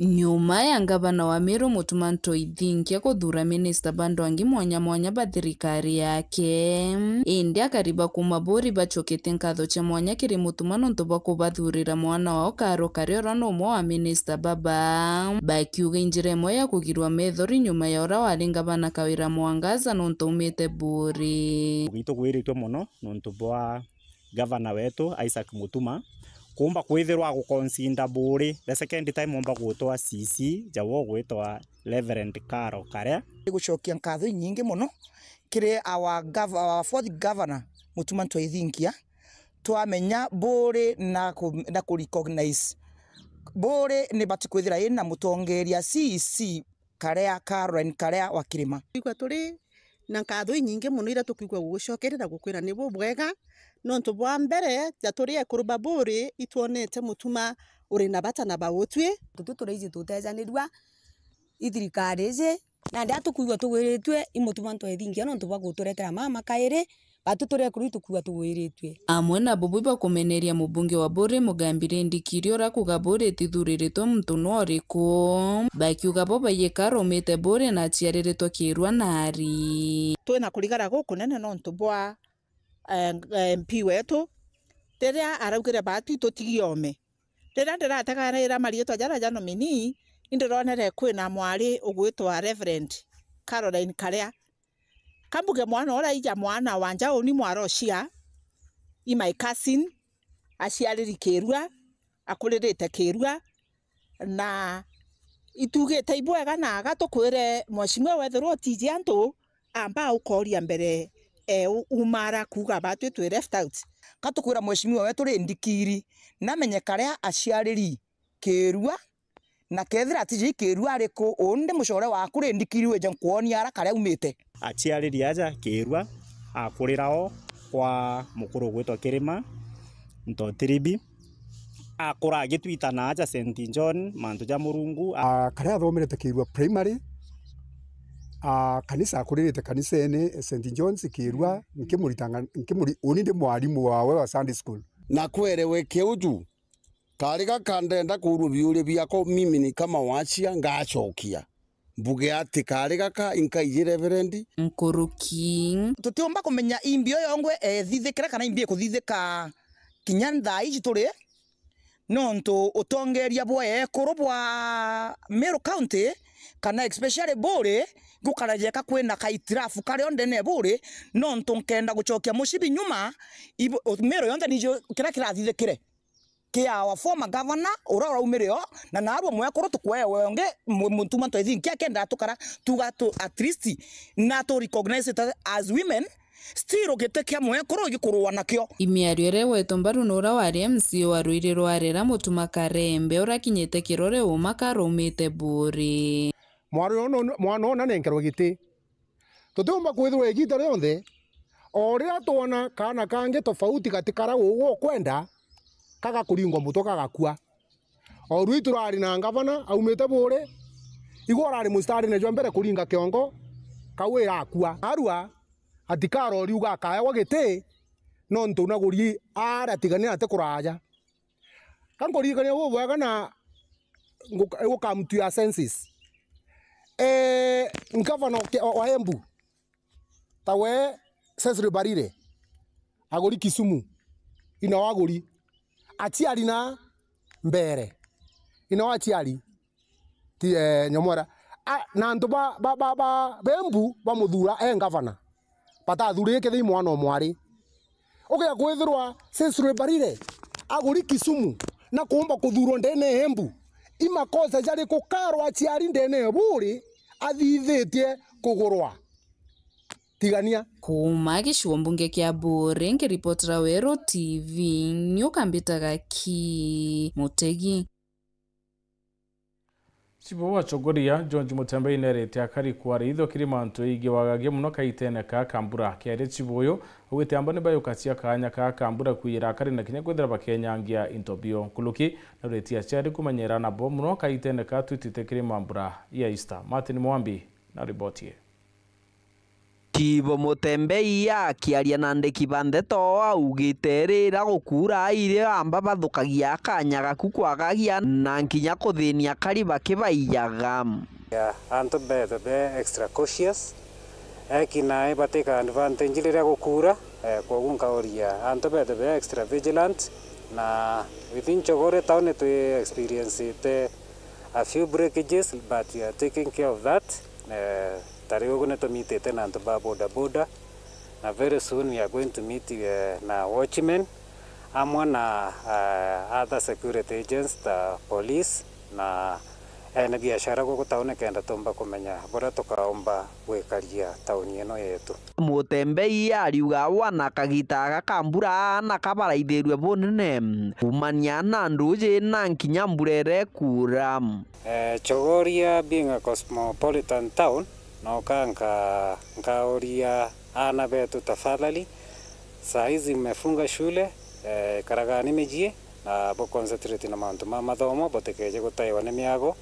Nyuma ya ngavana wa Meru Mutuma Ntwethingia kuthuura minista ba ndwangi mwanya mwanya ba thirikari yake, indi akari ba kuuma buri bacokete nkatho cia mwanya kiri Mutuma nontu bwa kubathuurira mwana wao Karo Karia uria ni umwe wa minista baba, bakiuga i njira imwe ya kugirwa methori nyuma ya uria wari ngavana Kawira Mwangaza nontu aumite buri. Itugwiritue mono nontu bwa gavana wetu Isaac Mutuma kuumba kwithirwa aguconsider buri the second time omba gutwa C C ja wo gwitwa Reverend Karo Karia. Gucokia nkatho inyingi mono kiri our gov-, our fourth governor Mutuma Ntwethingia, twamenya buri na ku-, na ku recognize buri ni bati kwithira ina mutongeria C C Karia, Caroline Karia wa Kirima. Twigua turi na nkatho inyingi mono iria tukwigua gugucokeria na gukwira ni bubwega, nontu bwa mbere, ja turi ekuru ba buri itwonete Mutuma uri na bata na bautwi. Tutu turaiji tutejanirua i thirikari iji, na ndia tukwigua tugwiritue i Mutuma Ntwethingia nontu bwa guturetera mama kairi, Batu turi ekuru itukuga tugwiritue. Amwe na bubu bakumeneria mubunge wa Buri Mugambi Rindikiri uria kuga Buri itithuuriritwe muntu no uriku. Bakiuga bo baiyika arumite Buri na aciariritwe Kirua na ari. Twina kurigara gukunene nontu bwa, eh, M P wetu, riria araugire batu itutigiome. Riria ndirateganira mariitwa jaria ja nominee, indironere kwina mwari ugwitwa Reverend Caroline Karia. Kambuge mwana uria aija mwana wa nja uni mwarocia, i my cousin, aciariri Kirua, akuririte Kirua, na itugite ibwega na aga tukwire mheshimiwa wethirwa utiji antu, amba ukoria mbere, e, u-, umara kuuga batwi twi left out. Ka tukwira mheshimiwa wetu ri ndikiri, namenye karia aciariri Kirua, na kethira atiji Kirua ariku, undi mucore waku ri ndikiri wije nkwonia ara karia aumite. Aciariri aja Kirua akurira o kwa mukuru ugwitwa Kirima Ntotiribi. Akura agitwitana aja Saint John, mantu ja Murungu. A, karia athomerete Kirua Primary, a, kanisa akuririte kanisene Saint John's Kirua, nkimuritanga, nkimuri-, uni ndi mwarimu wawe wa Sunday school. Na kwerewe kiuju, kari gaka ndenda kuurua biuria biakwa, mimi ni kama wachia, ngacokia. Mbuge ati kari gaka inkaiji Reverend. Nkuruki. Tutiumba kumenya imbi iyo yongwe ethithikira kana imbi ikuthithika kinya thaa iji turi, nontu utongeria bwa ekuru bwa Meru County, kana especially Buuri, gukarajeka kwina kaitirafu kario ndene ya Buuri, nontu nkenda gucokia mucibi nyuma, ibu-, Meru yonthe niju kiria kirathithikire kia our former governor uria uraumire o, na narua mwekuru tukwewe ungi mu-, muntu mantu I think akenda tukara tuga tu at least na tu recognize it as women, still giti kia mwekuru igikurua nakio. Imiario iria igwetwe mbaru ni uria wari M C A wa Ruiri rwa Rera Mutuma Karembe uria akinyite kirore uuma karaumite Buuri. Mwana uyu no-, mwana uyu nanenkerwe giti. Tutiumba kwithirwa igiita rionthe, o riria twona kaana kangi tofauti gati kara uu ukwenda, kagakuringwa mutwe kagakua. O rui turari na ngavana aumite Buuri, igwe urari mustarine jwa mbere kuringa kiongo, kau irakua. Arua, ati karori uga akaewa giti, nontu naguri aria atigania ati kuraja. Ka nkuririkania bubwega na ngu-, gu come to your senses. Eh, ngavana wa Ke-, wa Embu, tawe Cecily Mbarire, aguri Kisumu, ina waguri, aciari na mbere, ina waciari. Ti, eh, nyomwera. A, na antu ba, ba, ba, ba, bembu bamuthura e ngavana. Batathurire kethira i mwana o mwari. Ugia kwithirwa Cecily Mbarire aguri Kisumu na kuumba kuthurwa ndene ya Embu. I makosa jariku karwa aciari ndene ya Buuri athithitie kugurwa? Tigania. Kuuma gicigo mbunge kia Buuri, nkiripotera Weru T V, nyuka mbitaga ki Mutegi. Chibu wa Chogoria, George Mutembei, nerete akari kwaria itho kiri mantu eigi wagagia muno kaitene ka kambura. Kiaria chibu uyu, augite amba ni bayukacia kaanya ka kambura kwiyira akari na kinya kwithira bakenyangia into bio. Nkuruki, nauritie aciari kumenyera nabo muno kaitene ka twitite kiri mambura ya Easter. Martin Mwambi na riboti ii. Chibu Mutembei akiaria na andiki ba ndeto augite rira gukuura airi amba bathukagia kaanya gaku kwagagia na nkinya kuthinia akari bakibaiyaga. Ya, antu bethe be extra cautious, eki nae bateka advantage riria gukuura, eh, kwogu nkauria antu bethe be extra vigilant, na within Chogoria town twi experiencete a few breakages, but we are taking care of that. Eh, ta riu ugu nitumitite na antu ba boda boda, na very soon we are going to meet, eh, na watchmen, amwe na, eh, other security agents ta police na ene biashara guku tauni, kenda tumba kumenya buria tukaumba gwikaria tauni ino yetu. Mutembei ariuga wana kagita aka ka mbura aana kabaraithirue bunene kumania na nduji na nkinya mbura irekuura. Eh, Chogoria being a cosmopolitan town, noka nka-, nkauria aana betu, tafadhali, saa hizi mmefunga shule, eh, karagani mijii na bu concentrate na mantu ma mathomo, butikeje gutaiwa ni miago.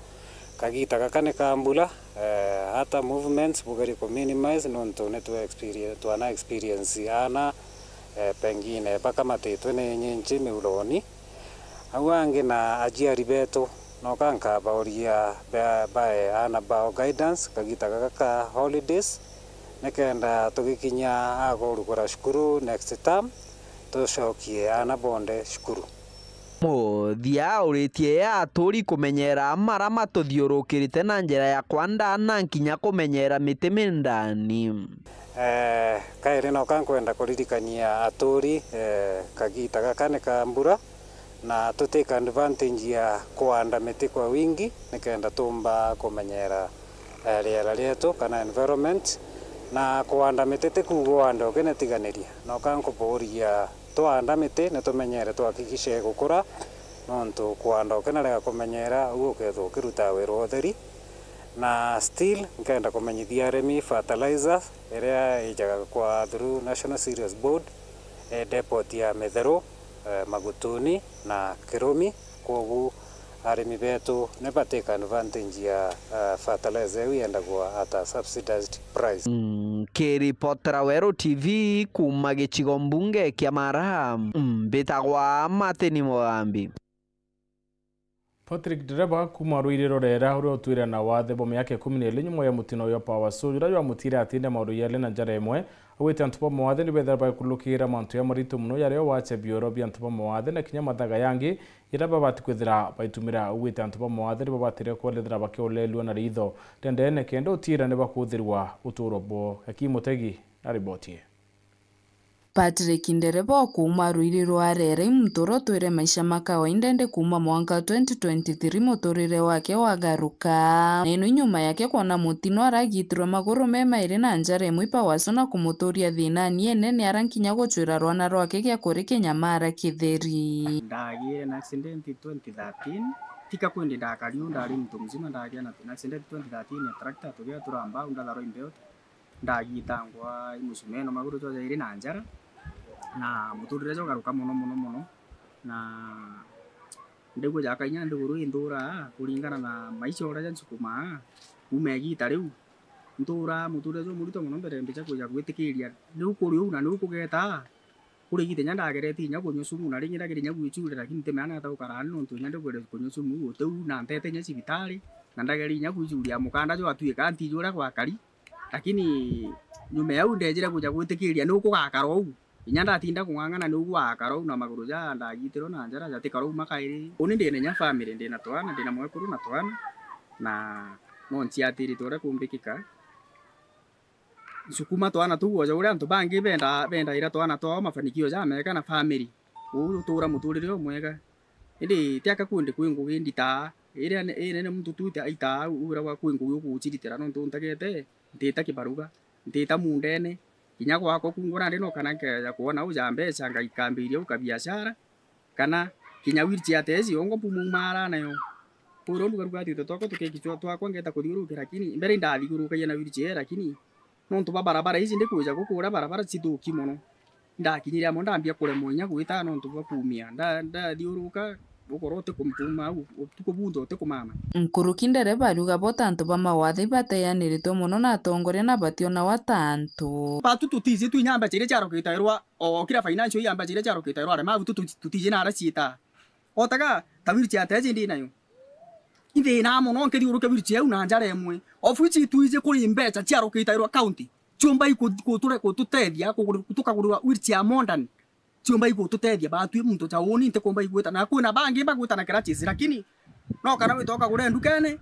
Kagita gaka ni ka mbura, eh, hata movements bugerie ku minimize, nontu ni twa experience, twana experience aana, eh, pengine bakamatitwe ni nyinchi miuroni. Au angi na aciari betu, noka nkabauria ba-, bae aana bao guidance kagita gaka ka holidays, nikenda tugikinya a kurugura cukuru next term, tucokie aana bonde cukuru. Muthia auritie aturi kumenyera mara matuthiurukirite na njira ya kwanda na nkinya kumenyera miti mindani. Eh, kairi noka nkwenda kuririkania aturi, eh, kagita gaka ni ka mbura, na tutake advantage ya kuanda miti kwa wingi, nikenda tumba kumenyera, eh, riera rietu kana environment. Na kuanda miti ti kuuga uande ukinetiganiria, noka nkuburia, twaanda miti ni tumenyere twakikishe gukura, nontu kuanda ukinarega kumenyera, uu ukethwa ukiruta wira wa utheri. Na still, nkenda kumenyithia arimi fertilizer iria ijaga kwa through National Cereals Board, eh, depot ya Mitheru, eh, Magutuni na Kirumi. Kwogu arimi betu ni batake advantage ya, eh, fertilizer iu yendagwa at a subsidized price. Nkiripotera Weru T V kuuma gicigo mbunge kia Mara, mbitagwa Martin Mugambi. Patrick Ndereba kuuma Ruiri Rorera, uria utwire na wathe bwa miaka ikumi na iiri nyuma ya mutino uyu wa Power Soul, uria jwamutire atinde maundu jaari na njara imwe, augite antu ba mawathe ni bethira bagikurukira mantu ja maritu mono jaria wacha bioro bia antu ba mawathe na kinya mathaga yangi jaria babati kwithira baitumira. Augite antu ba mawathe ni babatire kwelethera bakiolelua na ritho ria ndene kenda utira ni bakuthirwa uturo bwo. Eki Mutegi na riboti ii. Patrick Ndereba o kuuma Ruiri rwa Rere, i muntu uria utwire maisha ma kawaida indi kuuma mwanka wa twenty twenty-three muturire wake wagaruka. Na ino i nyuma yake kwona mutino aragitirwe maguru me mairi na njara imwe i Power Soul na kumuturia thinani inene ara nkinya gucwira rwana rwake gia kuri kinyamara kitheri. Ndagire na accident twenty thirteen, tika kwendi ndakari u ndari muntu mzima, ndagia na accident twenty thirteen ya tractor, tugia turamba u ndatharwa imbeo. Ndagitangwa i musumeno maguru jo jairi na njara, na muturire jugaruka mono mono mono, na ndigwija kainya ndiguru inthura kuringana na maisha uria jansukumaa kuuma igita riu. Nthura muturire jumurito mono mbere mbija kwija gwitikiria niu kuri uu na niu kugeta. Kuri igita inya ndagereti inya kunyua sumu, na ringi ndageri inya gwicurira, lakini ntimenya nata gukara ni nontu inya ndigwere kunyua sumu, utiu na ntete inya cibitari, na ndageri inya gwicuria mukanda jwatwika ntiji uria gwakari. Lakini nyuma ya u ndejire kuja gwitikiria niu kugakara uu. Inya ndatinda kung'ang'ana niu gwakara uu na maguru ja ndagitirwe na njara jatikara uu makairi. Uni ndina inya family, ndina twana, ndina mwekuru na twana, na no nciatirite uria kumbikika. Nsukuma twana tuu o ja uria antu bangi benda, bendaira twana twao mafanikio jamega na family. Uu utura muturire umwega. Indi tiaka kundi kwi ngugi nditaa, iria ne-, inene muntu tu ita-, aitaa au uragwa kwi ngugi ukuciritira, nontu ntagete, ntita kibaruga, ntita mundene, kinya gwakwa kungu nandi no kana nkeja kwona au ja mbeca, ngaikambiria au kabiashara, kana kinya wheelchair tesi yongo mpumumaara nayo. Kwirwo ndugaruga twito twakwa tukekichwa twakwa ngeta kuthiurukia, lakini mbere indathiurukagia na wheelchair, lakini nontu bwa barabara iji ndikwija guku uria barabara cithuki mono, ndakinyire amwe ndambia kuremwa inya gwita nontu bwa kuumia. Nda-, ndathiuruka, ukorwo utikumpuma au, utuku bunthe utikumama. Nkuruki ndereba ariuga bo ta antu ba mawathe ibateaniritwe mono na atongoria na bationagwa ta antu. Batu tutiji tu inya mbeca iria ciarokitairwa, o kira financial year mbeca iria ciarokitairwa, aremavu tu tuti-, tutiji na aria ciitaa. Otaga ta wheelchair teji ndi nayo. Ithina mono nkithiuruke wheelchair au na njara imwe. Of which itwiji kuri mbeca ciarokitairwa county. Ciumba iku-, kuture-, kututethia kuguri-, tukagurwa wheelchair modern. Ciumba igututethia batwi muntu ja uni ntikumba igwita. Na kwina bangi bagwita na crutches, lakini no kana wita ukagure ndukene,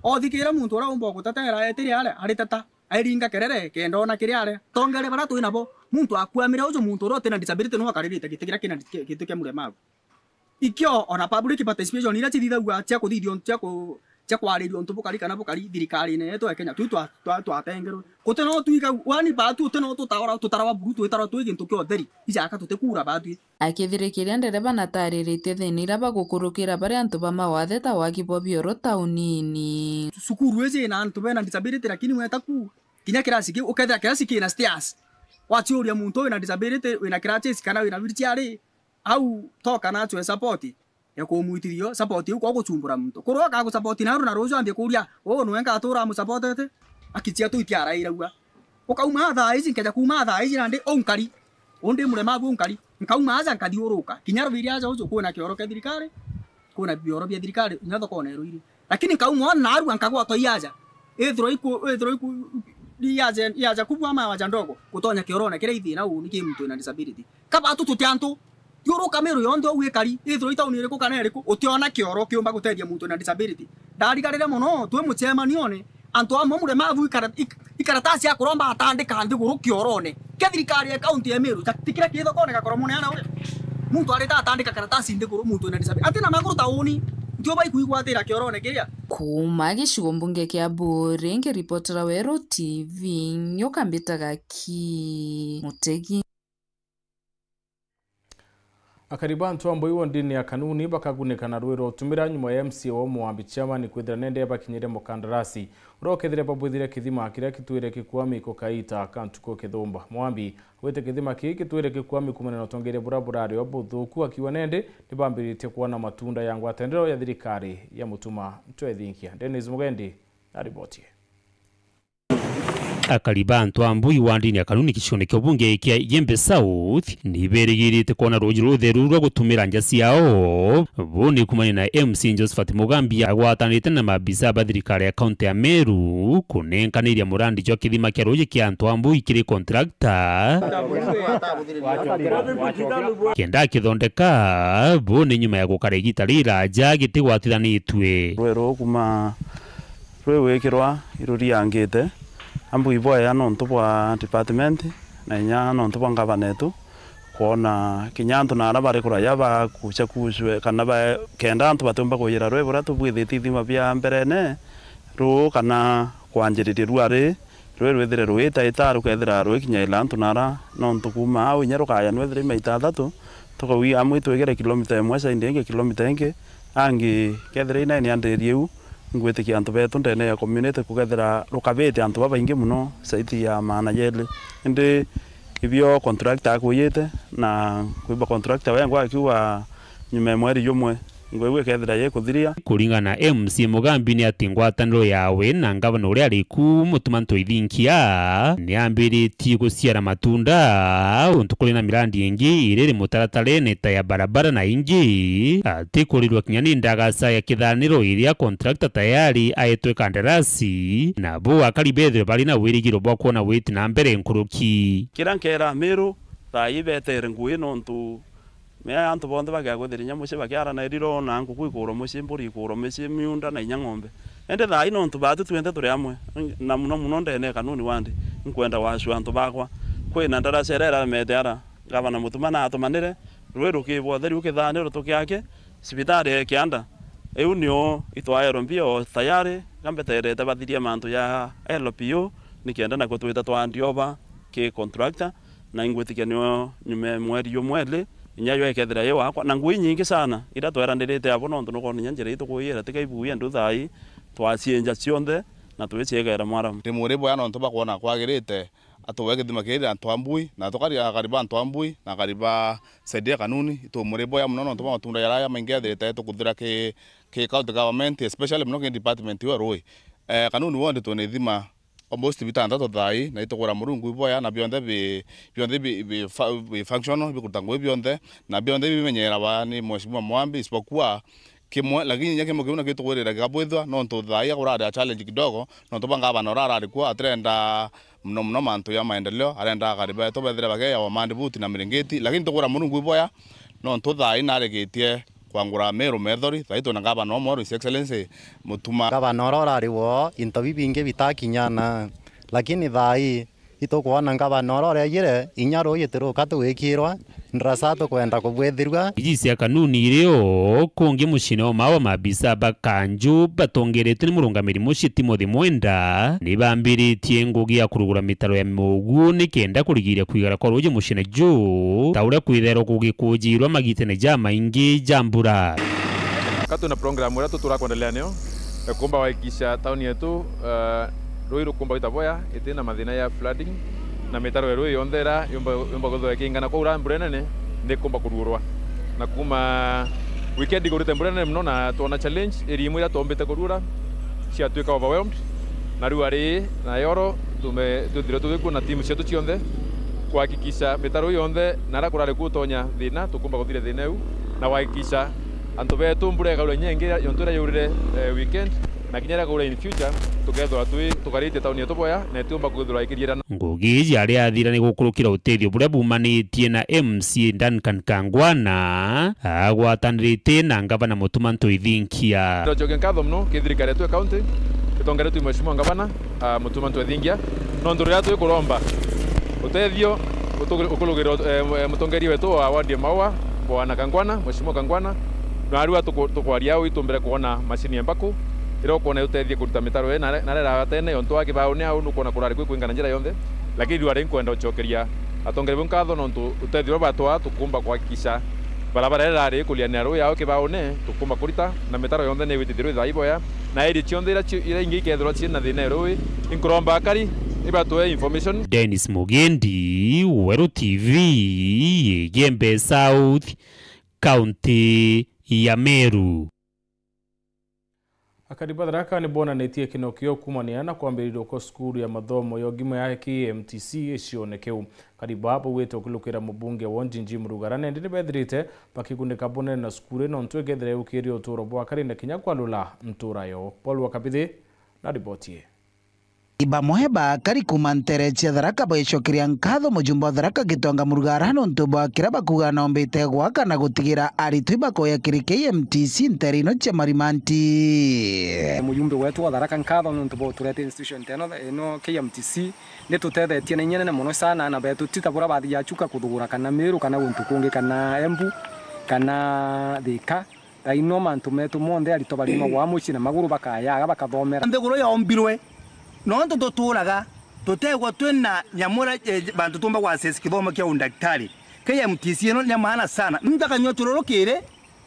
othikire muntu uria umba gutetera etiri aria, ariteta, airinga kerere, kenda ona kiri aria. Tongere baria twi nabo, muntu akuamire uju muntu uria utina disability no akaririte giti kiria kina ki-, giti kia muremavu. Ikio ona public participation iria cithithagua cia kuthithio, cia ku-, cia kwariria untu bukari kana bukari thirikarine yetu ya Kenya, tui twa-, twa-, twatengerwe. Guti no twiga, wani batu uti no tutara, tutarawa buru, twitara twi gintu kia utheri. Ijaka tutikuura batwi. Akithirikiria ndereba na tariritie thina iria bagukurukira bari antu ba mawathe ta wagi bwa bioro taunini. Cukuru iji ina antu bena disability, lakini weta ku, kinya kirasi kiu, ukethira kirasi kina stairs. Waciuria muntu wina disability, wina crutches, kana wina wheelchair ri, au toka na achwe support ya kumwitithio, support iu kwa guchumbura muntu. Kurwa ka gusupport na na ruju ambie kuria, "Uu nwe ngatura amusupportete?" Akichia tu itiarairagua. Ukauma thaa iji, nkeja kuuma thaa iji nandi, uu nkari. Uu ndi muremavu uu nkari. Nkauma aja nkathiuruka. Kinya Ruiri aja uju kwina kioro kia thirikari, kwina bioro bia thirikari, inya thokone Ruiri. Lakini nkauma ona narua nkagwatwa i aja. Ithirwa iku-, ithirwa iku-, i aja, i aja kubwa ama aja ndogo, gutonya kiorone kiria ithina uu ni ki muntu wina disability. Ka batu tuti antu, thiuruka miru yonthe uu ikari, ithirwa i tauni iriku kana iriku, utiona kioro kiumba gutethia muntu wina disability. Ndarigarire mono, twi mucemanione, antu amwe muremavu ikara-, ik-, ikaratasi akoromba atandika nthiguru kiorone kia thirikari ya kaunti ya Meru, ja-, ti kiria ki thokone gakoro muneana uria. Muntu arita atandika karatasi nthiguru, muntu wina disability. Atina maguru tauni, ntiumba ikuigwatira kiorone kiria. Kuuma gicigo mbunge kia Buuri, nkiripotera Weru T V, nyoka mbitaga ki Mutegi. Akari ba Ntwambui wondini ya Kanuni bakagunika na rui rwa utumira nyuma ya M C A wa Mwambi Chairman kwithira nende bakinyire mukandarasi uria ukethire babwithire kithima kiria kitwire kikwami kukaita ka ntuku kithumba. Mwambi wite kithima kii kitwire kikwami kumana na utongeria buria burari o buthuku, akiuga nende nibambiritie kwona matunda ya ngwataniro ya thirikari ya Mutuma Ntwethinkia. Dennis Mugendi na riboti. Akari ba Ntwambui wandini ya Kanuni gicione kia ubunge kia Igembe South ni berigirite kwona ruuji rutheru rwa gutumira nja ciao. Buu ni kumania na M C Josephat Mugambi agwatanite na mabisa ba thirikari ya kaunti ya Meru kunenkaniria murandi jwa kithima kia ruuji kia Ntwambui kiri contractor. Kenda akithondeka, buu ni nyuma ya gukara igita riraja gitigwatithanitue. Rweru kuma rwi gwikirwa iruriangite, ambu iboya nontu bwa department na inya nontu bwa ngavana etu, kwona kinya antu nara bari kuraya bakucakucwe kana ba-, kenda antu batiumba kuyira rwi buria tubwithitie ithima bia mberene, ruu kana kwanjiriria rua ri, rwi rwithire ruitaita rukethira ruikinyaira antu nara, nontu kuma au inya rukaya nwethire maita athatu, tukauga amwe itwigire kilomita imwe, saindi ingi kilomita ingi, angi kethira inaini andirie u, ngwitikia antu betu ndene ya community kukethira rukabite antu babaingi muno saiti ya maana jeli. Indi ibio contractor akuyite, na kwimba contractor wengwa akiuga nyuma ya mweri jumwe, ngwigua ikethira yikuthiria. Kuringana na M C Mugambi ni ati ngwataniro yawe na ngavana uria ari ku Mutuma Ntwithinkia ni ambiritie guciara matunda, untu kuri na mirandi ingi iri iri mutaratarene ta ya barabara na ingi, ati kurirwa kinya ni ndagaca ya kithaniro iria contractor tayari aetwe kandarasi, na bo akari bethirwe bari na wirigiro bwa kwona witi na mbere nkuruki. Kiria nkera Miru, thaa ii betere ngui nontu mea antu bonthe bagia kwithira inya mucii bakiara na iriro, na nguku ikuurwa mucii, mburi ikuurwa mucii, miunda na inya ng'ombe. Indi thaa ii nontu baatu twinthe turi amwe, na muno muno ndene ya Kanuni wandi, nkwenda gwacua antu bakwa. Kwina ndaraca iria iramete ara, ngavana Mutuma naatumanire, rwi rukibwa utheri ukithanirwe tukiake, cibitari ya Kianda. Iu nio itwaerwe mbia o tayari, gambeterete bathirie mantu ya L P O, nikenda nakwo twita twa hand over ki contractor, na ingwitikia nio nyuma ya mweri jumwe ili, inya yo ikethira yi wakwa, na ngui nyingi sana, iria tweranirite abo, nontu nukwona inya njira itukuyira, tiga ibuya ndu thaa ii, twacienja cionthe, na twiciegera mwaramu. Ndi muri boya nontu bakwona kwagirite, atuwe kithima kiri antu a Mbui, na tukari akari ba antu a Mbui, na akari ba side ya Kanuni, itu muri boya muno nontu bwa matunda jaraya maingi ethirite tukuthira ki, ki county government, especially muno ki department yo rui. Eh, Kanuni ward twina ithima almost bitantatu thaa ii, na itukura Murungu iboya, na bionthe bi, bionthe bi, bi fa-, bi functional, bikuruta ngugi bionthe, na bionthe bimenyerawa ni Mheshimiwa Mwambi, isipokuwa kimwe, lakini inya kimwe kiu nakio tukwirira gikabwithwa, nontu thaa ii akurari a challenge kidogo, nontu bwa ngavana uria arari kuo atirenda muno muno mantu ya maendeleo, arenda akari betu bethire bageya wa mandi buti na miringiti, lakini tukura Murungu iboya, nontu thaa ii narikitie kwangura Meru methori, thaa ii twina ngavana umwe, His Excellency Mutuma. Ngavana uria urari wo, into bibingi bitakinyana, lakini thaa ii itukwona ngavana uria urejire, inya ruuji tiruka tugwikirwa, ndaraca tukwenda kubwithirua. Iji cia Kanuni iri o kungi mucine o mawa mabisa ba kanju batongeretwe ni murungamiri mucii Timothy Mwenda, ni bambiritie ngugi ya kurugura mitaro ya mugu nikenda kurigiria kwigara kwa ruuji mucine juu, ta uria kwithairwa kugikujirwa magitene jamaingi ja mbura. Ka twina program iria tutura kwendelea nio, ya kuumba kuhakikisha tauni yetu, eh, rui rukumba gwita boya, itina mathina ya flooding, na mitaro ya rui yonthe iria yumba, yumba kwithirwa ikingana kwaura mbura nene, nikumba kuruurwa. Na kuma weekend kurite mbura nene muno, na twona challenge, area imwe iria twombite kuruura, ciatuika overwhelmed, na riu ari na yoro, tume-, twithire tugikua na timu cietu cionthe, kuhakikisha mitaro yonthe, na aria kurari kutonya thina, tukumba kuthire thina iu, na kuhakikisha antu betu mbura ikaura inya ingi yontu iria yaurire, eh, weekend, na kinya iria ikaura in future, tukethirwa twi, tukaritie tauni yetu boya, na itiumba kwithirwa ikiriirana. Ngugi iji aria athira ni gukurukira utethio buria bumanitie na M C A Duncan Kangwana, agwatanirite na ngavana Mutuma Ntwithinkia. Ndocokia nkatho muno ki thirikari yetu ya county, itongeretwe i Mheshimiwa Ngavana, ah, Mutuma Ntwithinkia, nontu riria twikuromba utethio utu-, ukurugirwa, eh, eh, mutongeria wetu wa ward ya Maua, Bwana Kangwana, Mheshimiwa Kangwana, na arua tuku-, tukwaria au itumbire kwona macini ya mbaku, iria ukwona utethie kuruta mitaro ii na, na rera tene, yontu wa kibauni au nukwona kurari kwi kwingana njira yonthe, lakini riu ari nkwenda ucokeria atongeria bau nkatho nontu utethio uria batwaa tukumba kuhakikisha barabara iria irari ikuliania rui yao kibauni tukumba kurita, na mitaro yonthe ni igwitithirwa ithaa iboya, na area cionthe iria ci-, iria ingi ikethirwa ciina thina ya rui, inkuromba akari ibatue information. Dennis Mugendi, Weru T V, Igembe South, County ya Meru. Akari ba Tharaka ni bonanitie kinokio kumania na kwambiriria kwa cukuru ya mathomo ya ugima ya K M T C icione kiu. Akari ba baugite ukilukira mubunge wa Njinji Murugara nende ni bethirite bakigunika bunene na cukuru ino ntu ikethira yukiria uturo bwa akari na kinya kwalula ntura yo. Paul wa Kabithi na riboti ii. Bamwe ba akari kuma ntere cia Tharaka baicokeria nkatho mujumbe wa Tharaka Gitonga Murugara nontu bwa kiria bakuga noombite gwaka na gutigira aritwi bakoya kiri K M T C ntere ino cia Marimanti. Mujumbe wetu wa Tharaka nkatho nontu bwa uturete institution teno ino K M T C. Ni tutethetie na inya nene mono sana ana betu, ti ta buria bathiaga Chuka kuthugura kana Meru kana guntu kungi kana Embu kana Thika. Thaino mantu metu monthe aritwa barimagwa mucii na maguru bakayaga bakathomera. Nthiguru yombirwe, nontu tuturaga tutegwa twina nyamura, eh, bantu tumba gwa access kithomo kia undaktari. K M T C ino ni ya maana sana. Muntu akanyua tururu kiri,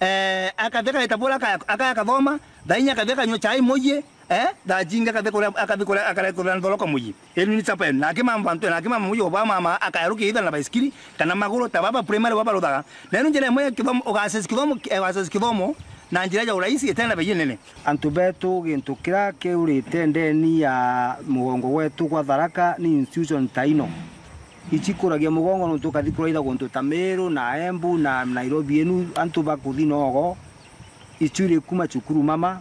eh, akathi akaita bura akaya, akaya akathoma, thaa inya akathi akanyua chai muyi, eh, thaa jingi akathi kuria, akathi kuria, akaria kuria nthoroko muyi. Enu ni chapa enu. Nake mama bantu, nake mama muyo ba mama akayarukia either na baisikiri kana maguru ta baba primary baba ruthaga. Na enu njira imwe ya kithomo, uga access kithomo, eh, uga access kithomo na njira ya urahisi itena bei nene. Antu betu gintu kiria kiurite ndeni ya mugongo wetu gwa Tharaka ni institution ta ino. Ici kuragia mugongo nontu ukathi kuraitha guntu ta Meru na Embu na Nairobi enu antu bakuthi nogo. Icu iri kuma cukuru mama.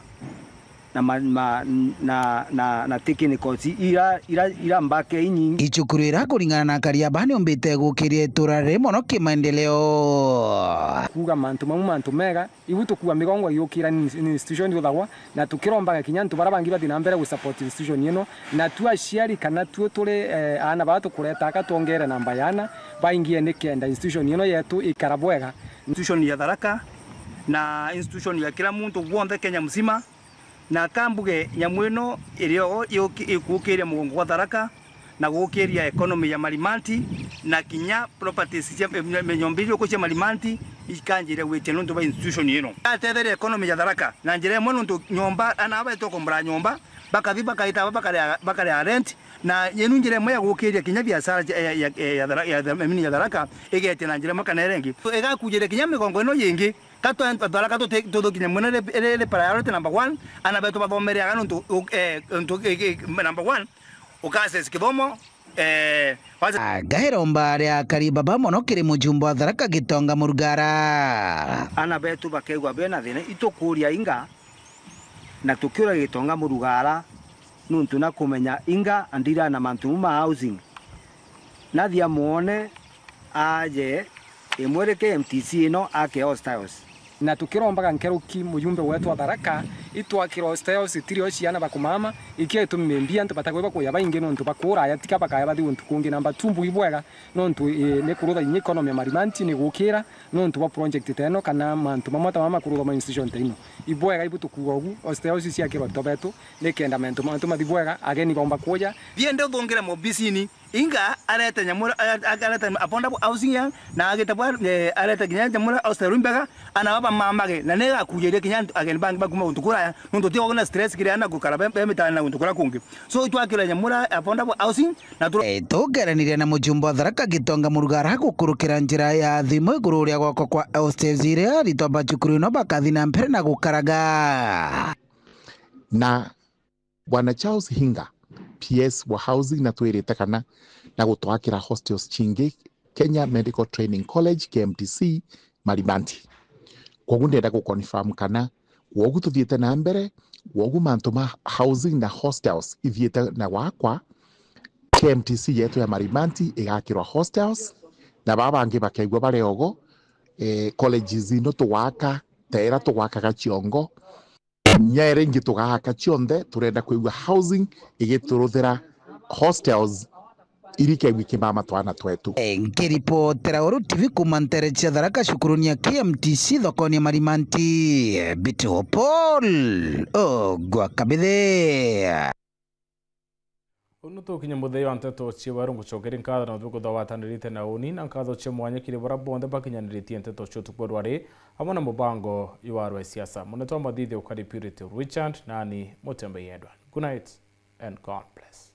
Na ma, ma, na, na, na technicals ira, ira, ira mbake inyingi. Icukuru ira kuringana na akari aba ni umbite gukiria itura riri mono kimaendeleo. Kuuga mantu mamu mantu mega, ibu tukua migongo yukira ni, ni institution yuthagwa, na tukirombaga kinya antu bara bangi bathi na mbere gu support institution ino, na tu aciari kana tu turi, eh, aana bara tukureta aka twongere namba ya aana baingie nikenda institution ino yetu ikara bwega. Institution ya Tharaka na institution ya kila muntu gwonthe Kenya mzima. Na kambuge nyamu ino irio yuki-, ikukiria mugongo gwa Tharaka na gukiria economy ya Marimanti na kinya properties cia, eh, nyomba iria cia Marimanti ikanjiria gwitia nontu bwa institution ino. Atetheria economy ya Tharaka na njira imwe nontu nyomba, ana aba baitwa kumbura nyomba, bakathi bakaita aba bakaria, bakaria rent, na yenu njira imwe ya gukiria kinya biashara ya, ya, ya, ya Thara-, ya, ya, ya Tharaka igetia na njira imwe kana iria ingi. Igakujiria kinya migongo ino yingi. Ka twe antu Tharaka tuti-, tuthukinya muno ri, ri, ri priority number one, ana betu bathomere aga nontu, u-, eh, ntu, eh, eh, number one, uka access kithomo, eh, wacha. Agairomba ria akari baba mono kiri mujumbe wa Tharaka Gitonga Murugara. Ana betu bakegwa bena thina, itukuria inga, na tukiura Gitonga Murugara, nontu na kumenya inga andira na mantu ma housing. Nathi amuone, aje, imwe ri K M T C ino ake hostels. Na tukirombaga nkeruki mujumbe wetu wa Tharaka, itwakirwa hostels itirio ciana bakumama, ikio itumi mbia antu batakwiba kuya baingi nontu bakuraya, tika bakaya bathi guntu kungi. Namba two mbugi bwega, nontu, ii, ni kurutha inya economy ya Marimanti ni gukira, nontu bwa project ta ino kana mantu mamwe ta mama kuruthwa ma institution ta ino. Ibwega ibu tukuuga ugu, hostels ciakirwa antu betu, nikenda mantu, mantu mathi bwega, ageni baumba kuja. Thiende uthungire mobisini, inga arete nyamura, a-, a-, arete affordable housing ya, na agite bwa, eh, arete kinya nyamura hostel imbega, ana baba mamage, na ni gakujiria kinya antu, ageni bangi bakuma guntu kuraya, nontu ti na stress kiria na gukara be, be mitani na guntu kuria kungi. So, itwakire nyamura affordable housing, na tu- Eh, tugeraniria na mujumbe wa Tharaka Gitonga Murugara gukurukira njira ya thimu iguru ria gwakwa kwa hostels iria aritwa ba cukuru ino bakathi na mbere na gukaraga. Na Bwana Charles Hinga, P S wa housing, natwirite kana na gutwakira hostels cingi Kenya Medical Training College, K M T C, Marimanti. Kwogu ndenda gu confirm kana kwogu tuthiite na mbere, kwogu mantu ma housing na hostels ithiite na gwakwa, K M T C yetu ya Marimanti igakirwa hostels, na baa bangi bakegua bari ogo, eh, colleges ino tugwaka, ta ira tugwakaga Ciongo, Nyeri ingi tugaaka cionthe, turenda kwigua housing igituruthira hostels iri kegwi kimama twana twetu. Nkiripotera Uru T V kuma ntere cia Tharaka, cukuruni ya K M T C thokoni ya Marimanti, Bituo Paul Ogwa Kabithe. Uu ni tukinya muthia wa nteto cia weru. Ngucokeria nkatho na uthuku thwa watanirite na uni, na nkatho cia mwanya kiri baria bonthe bakinyaniritie nteto cia utuku bwa rwari, amwe na mubango jwa rwa siasa. Munene wa mathithio ukari Purity Richard, nani Mutembeyi Edward. Good night and God bless.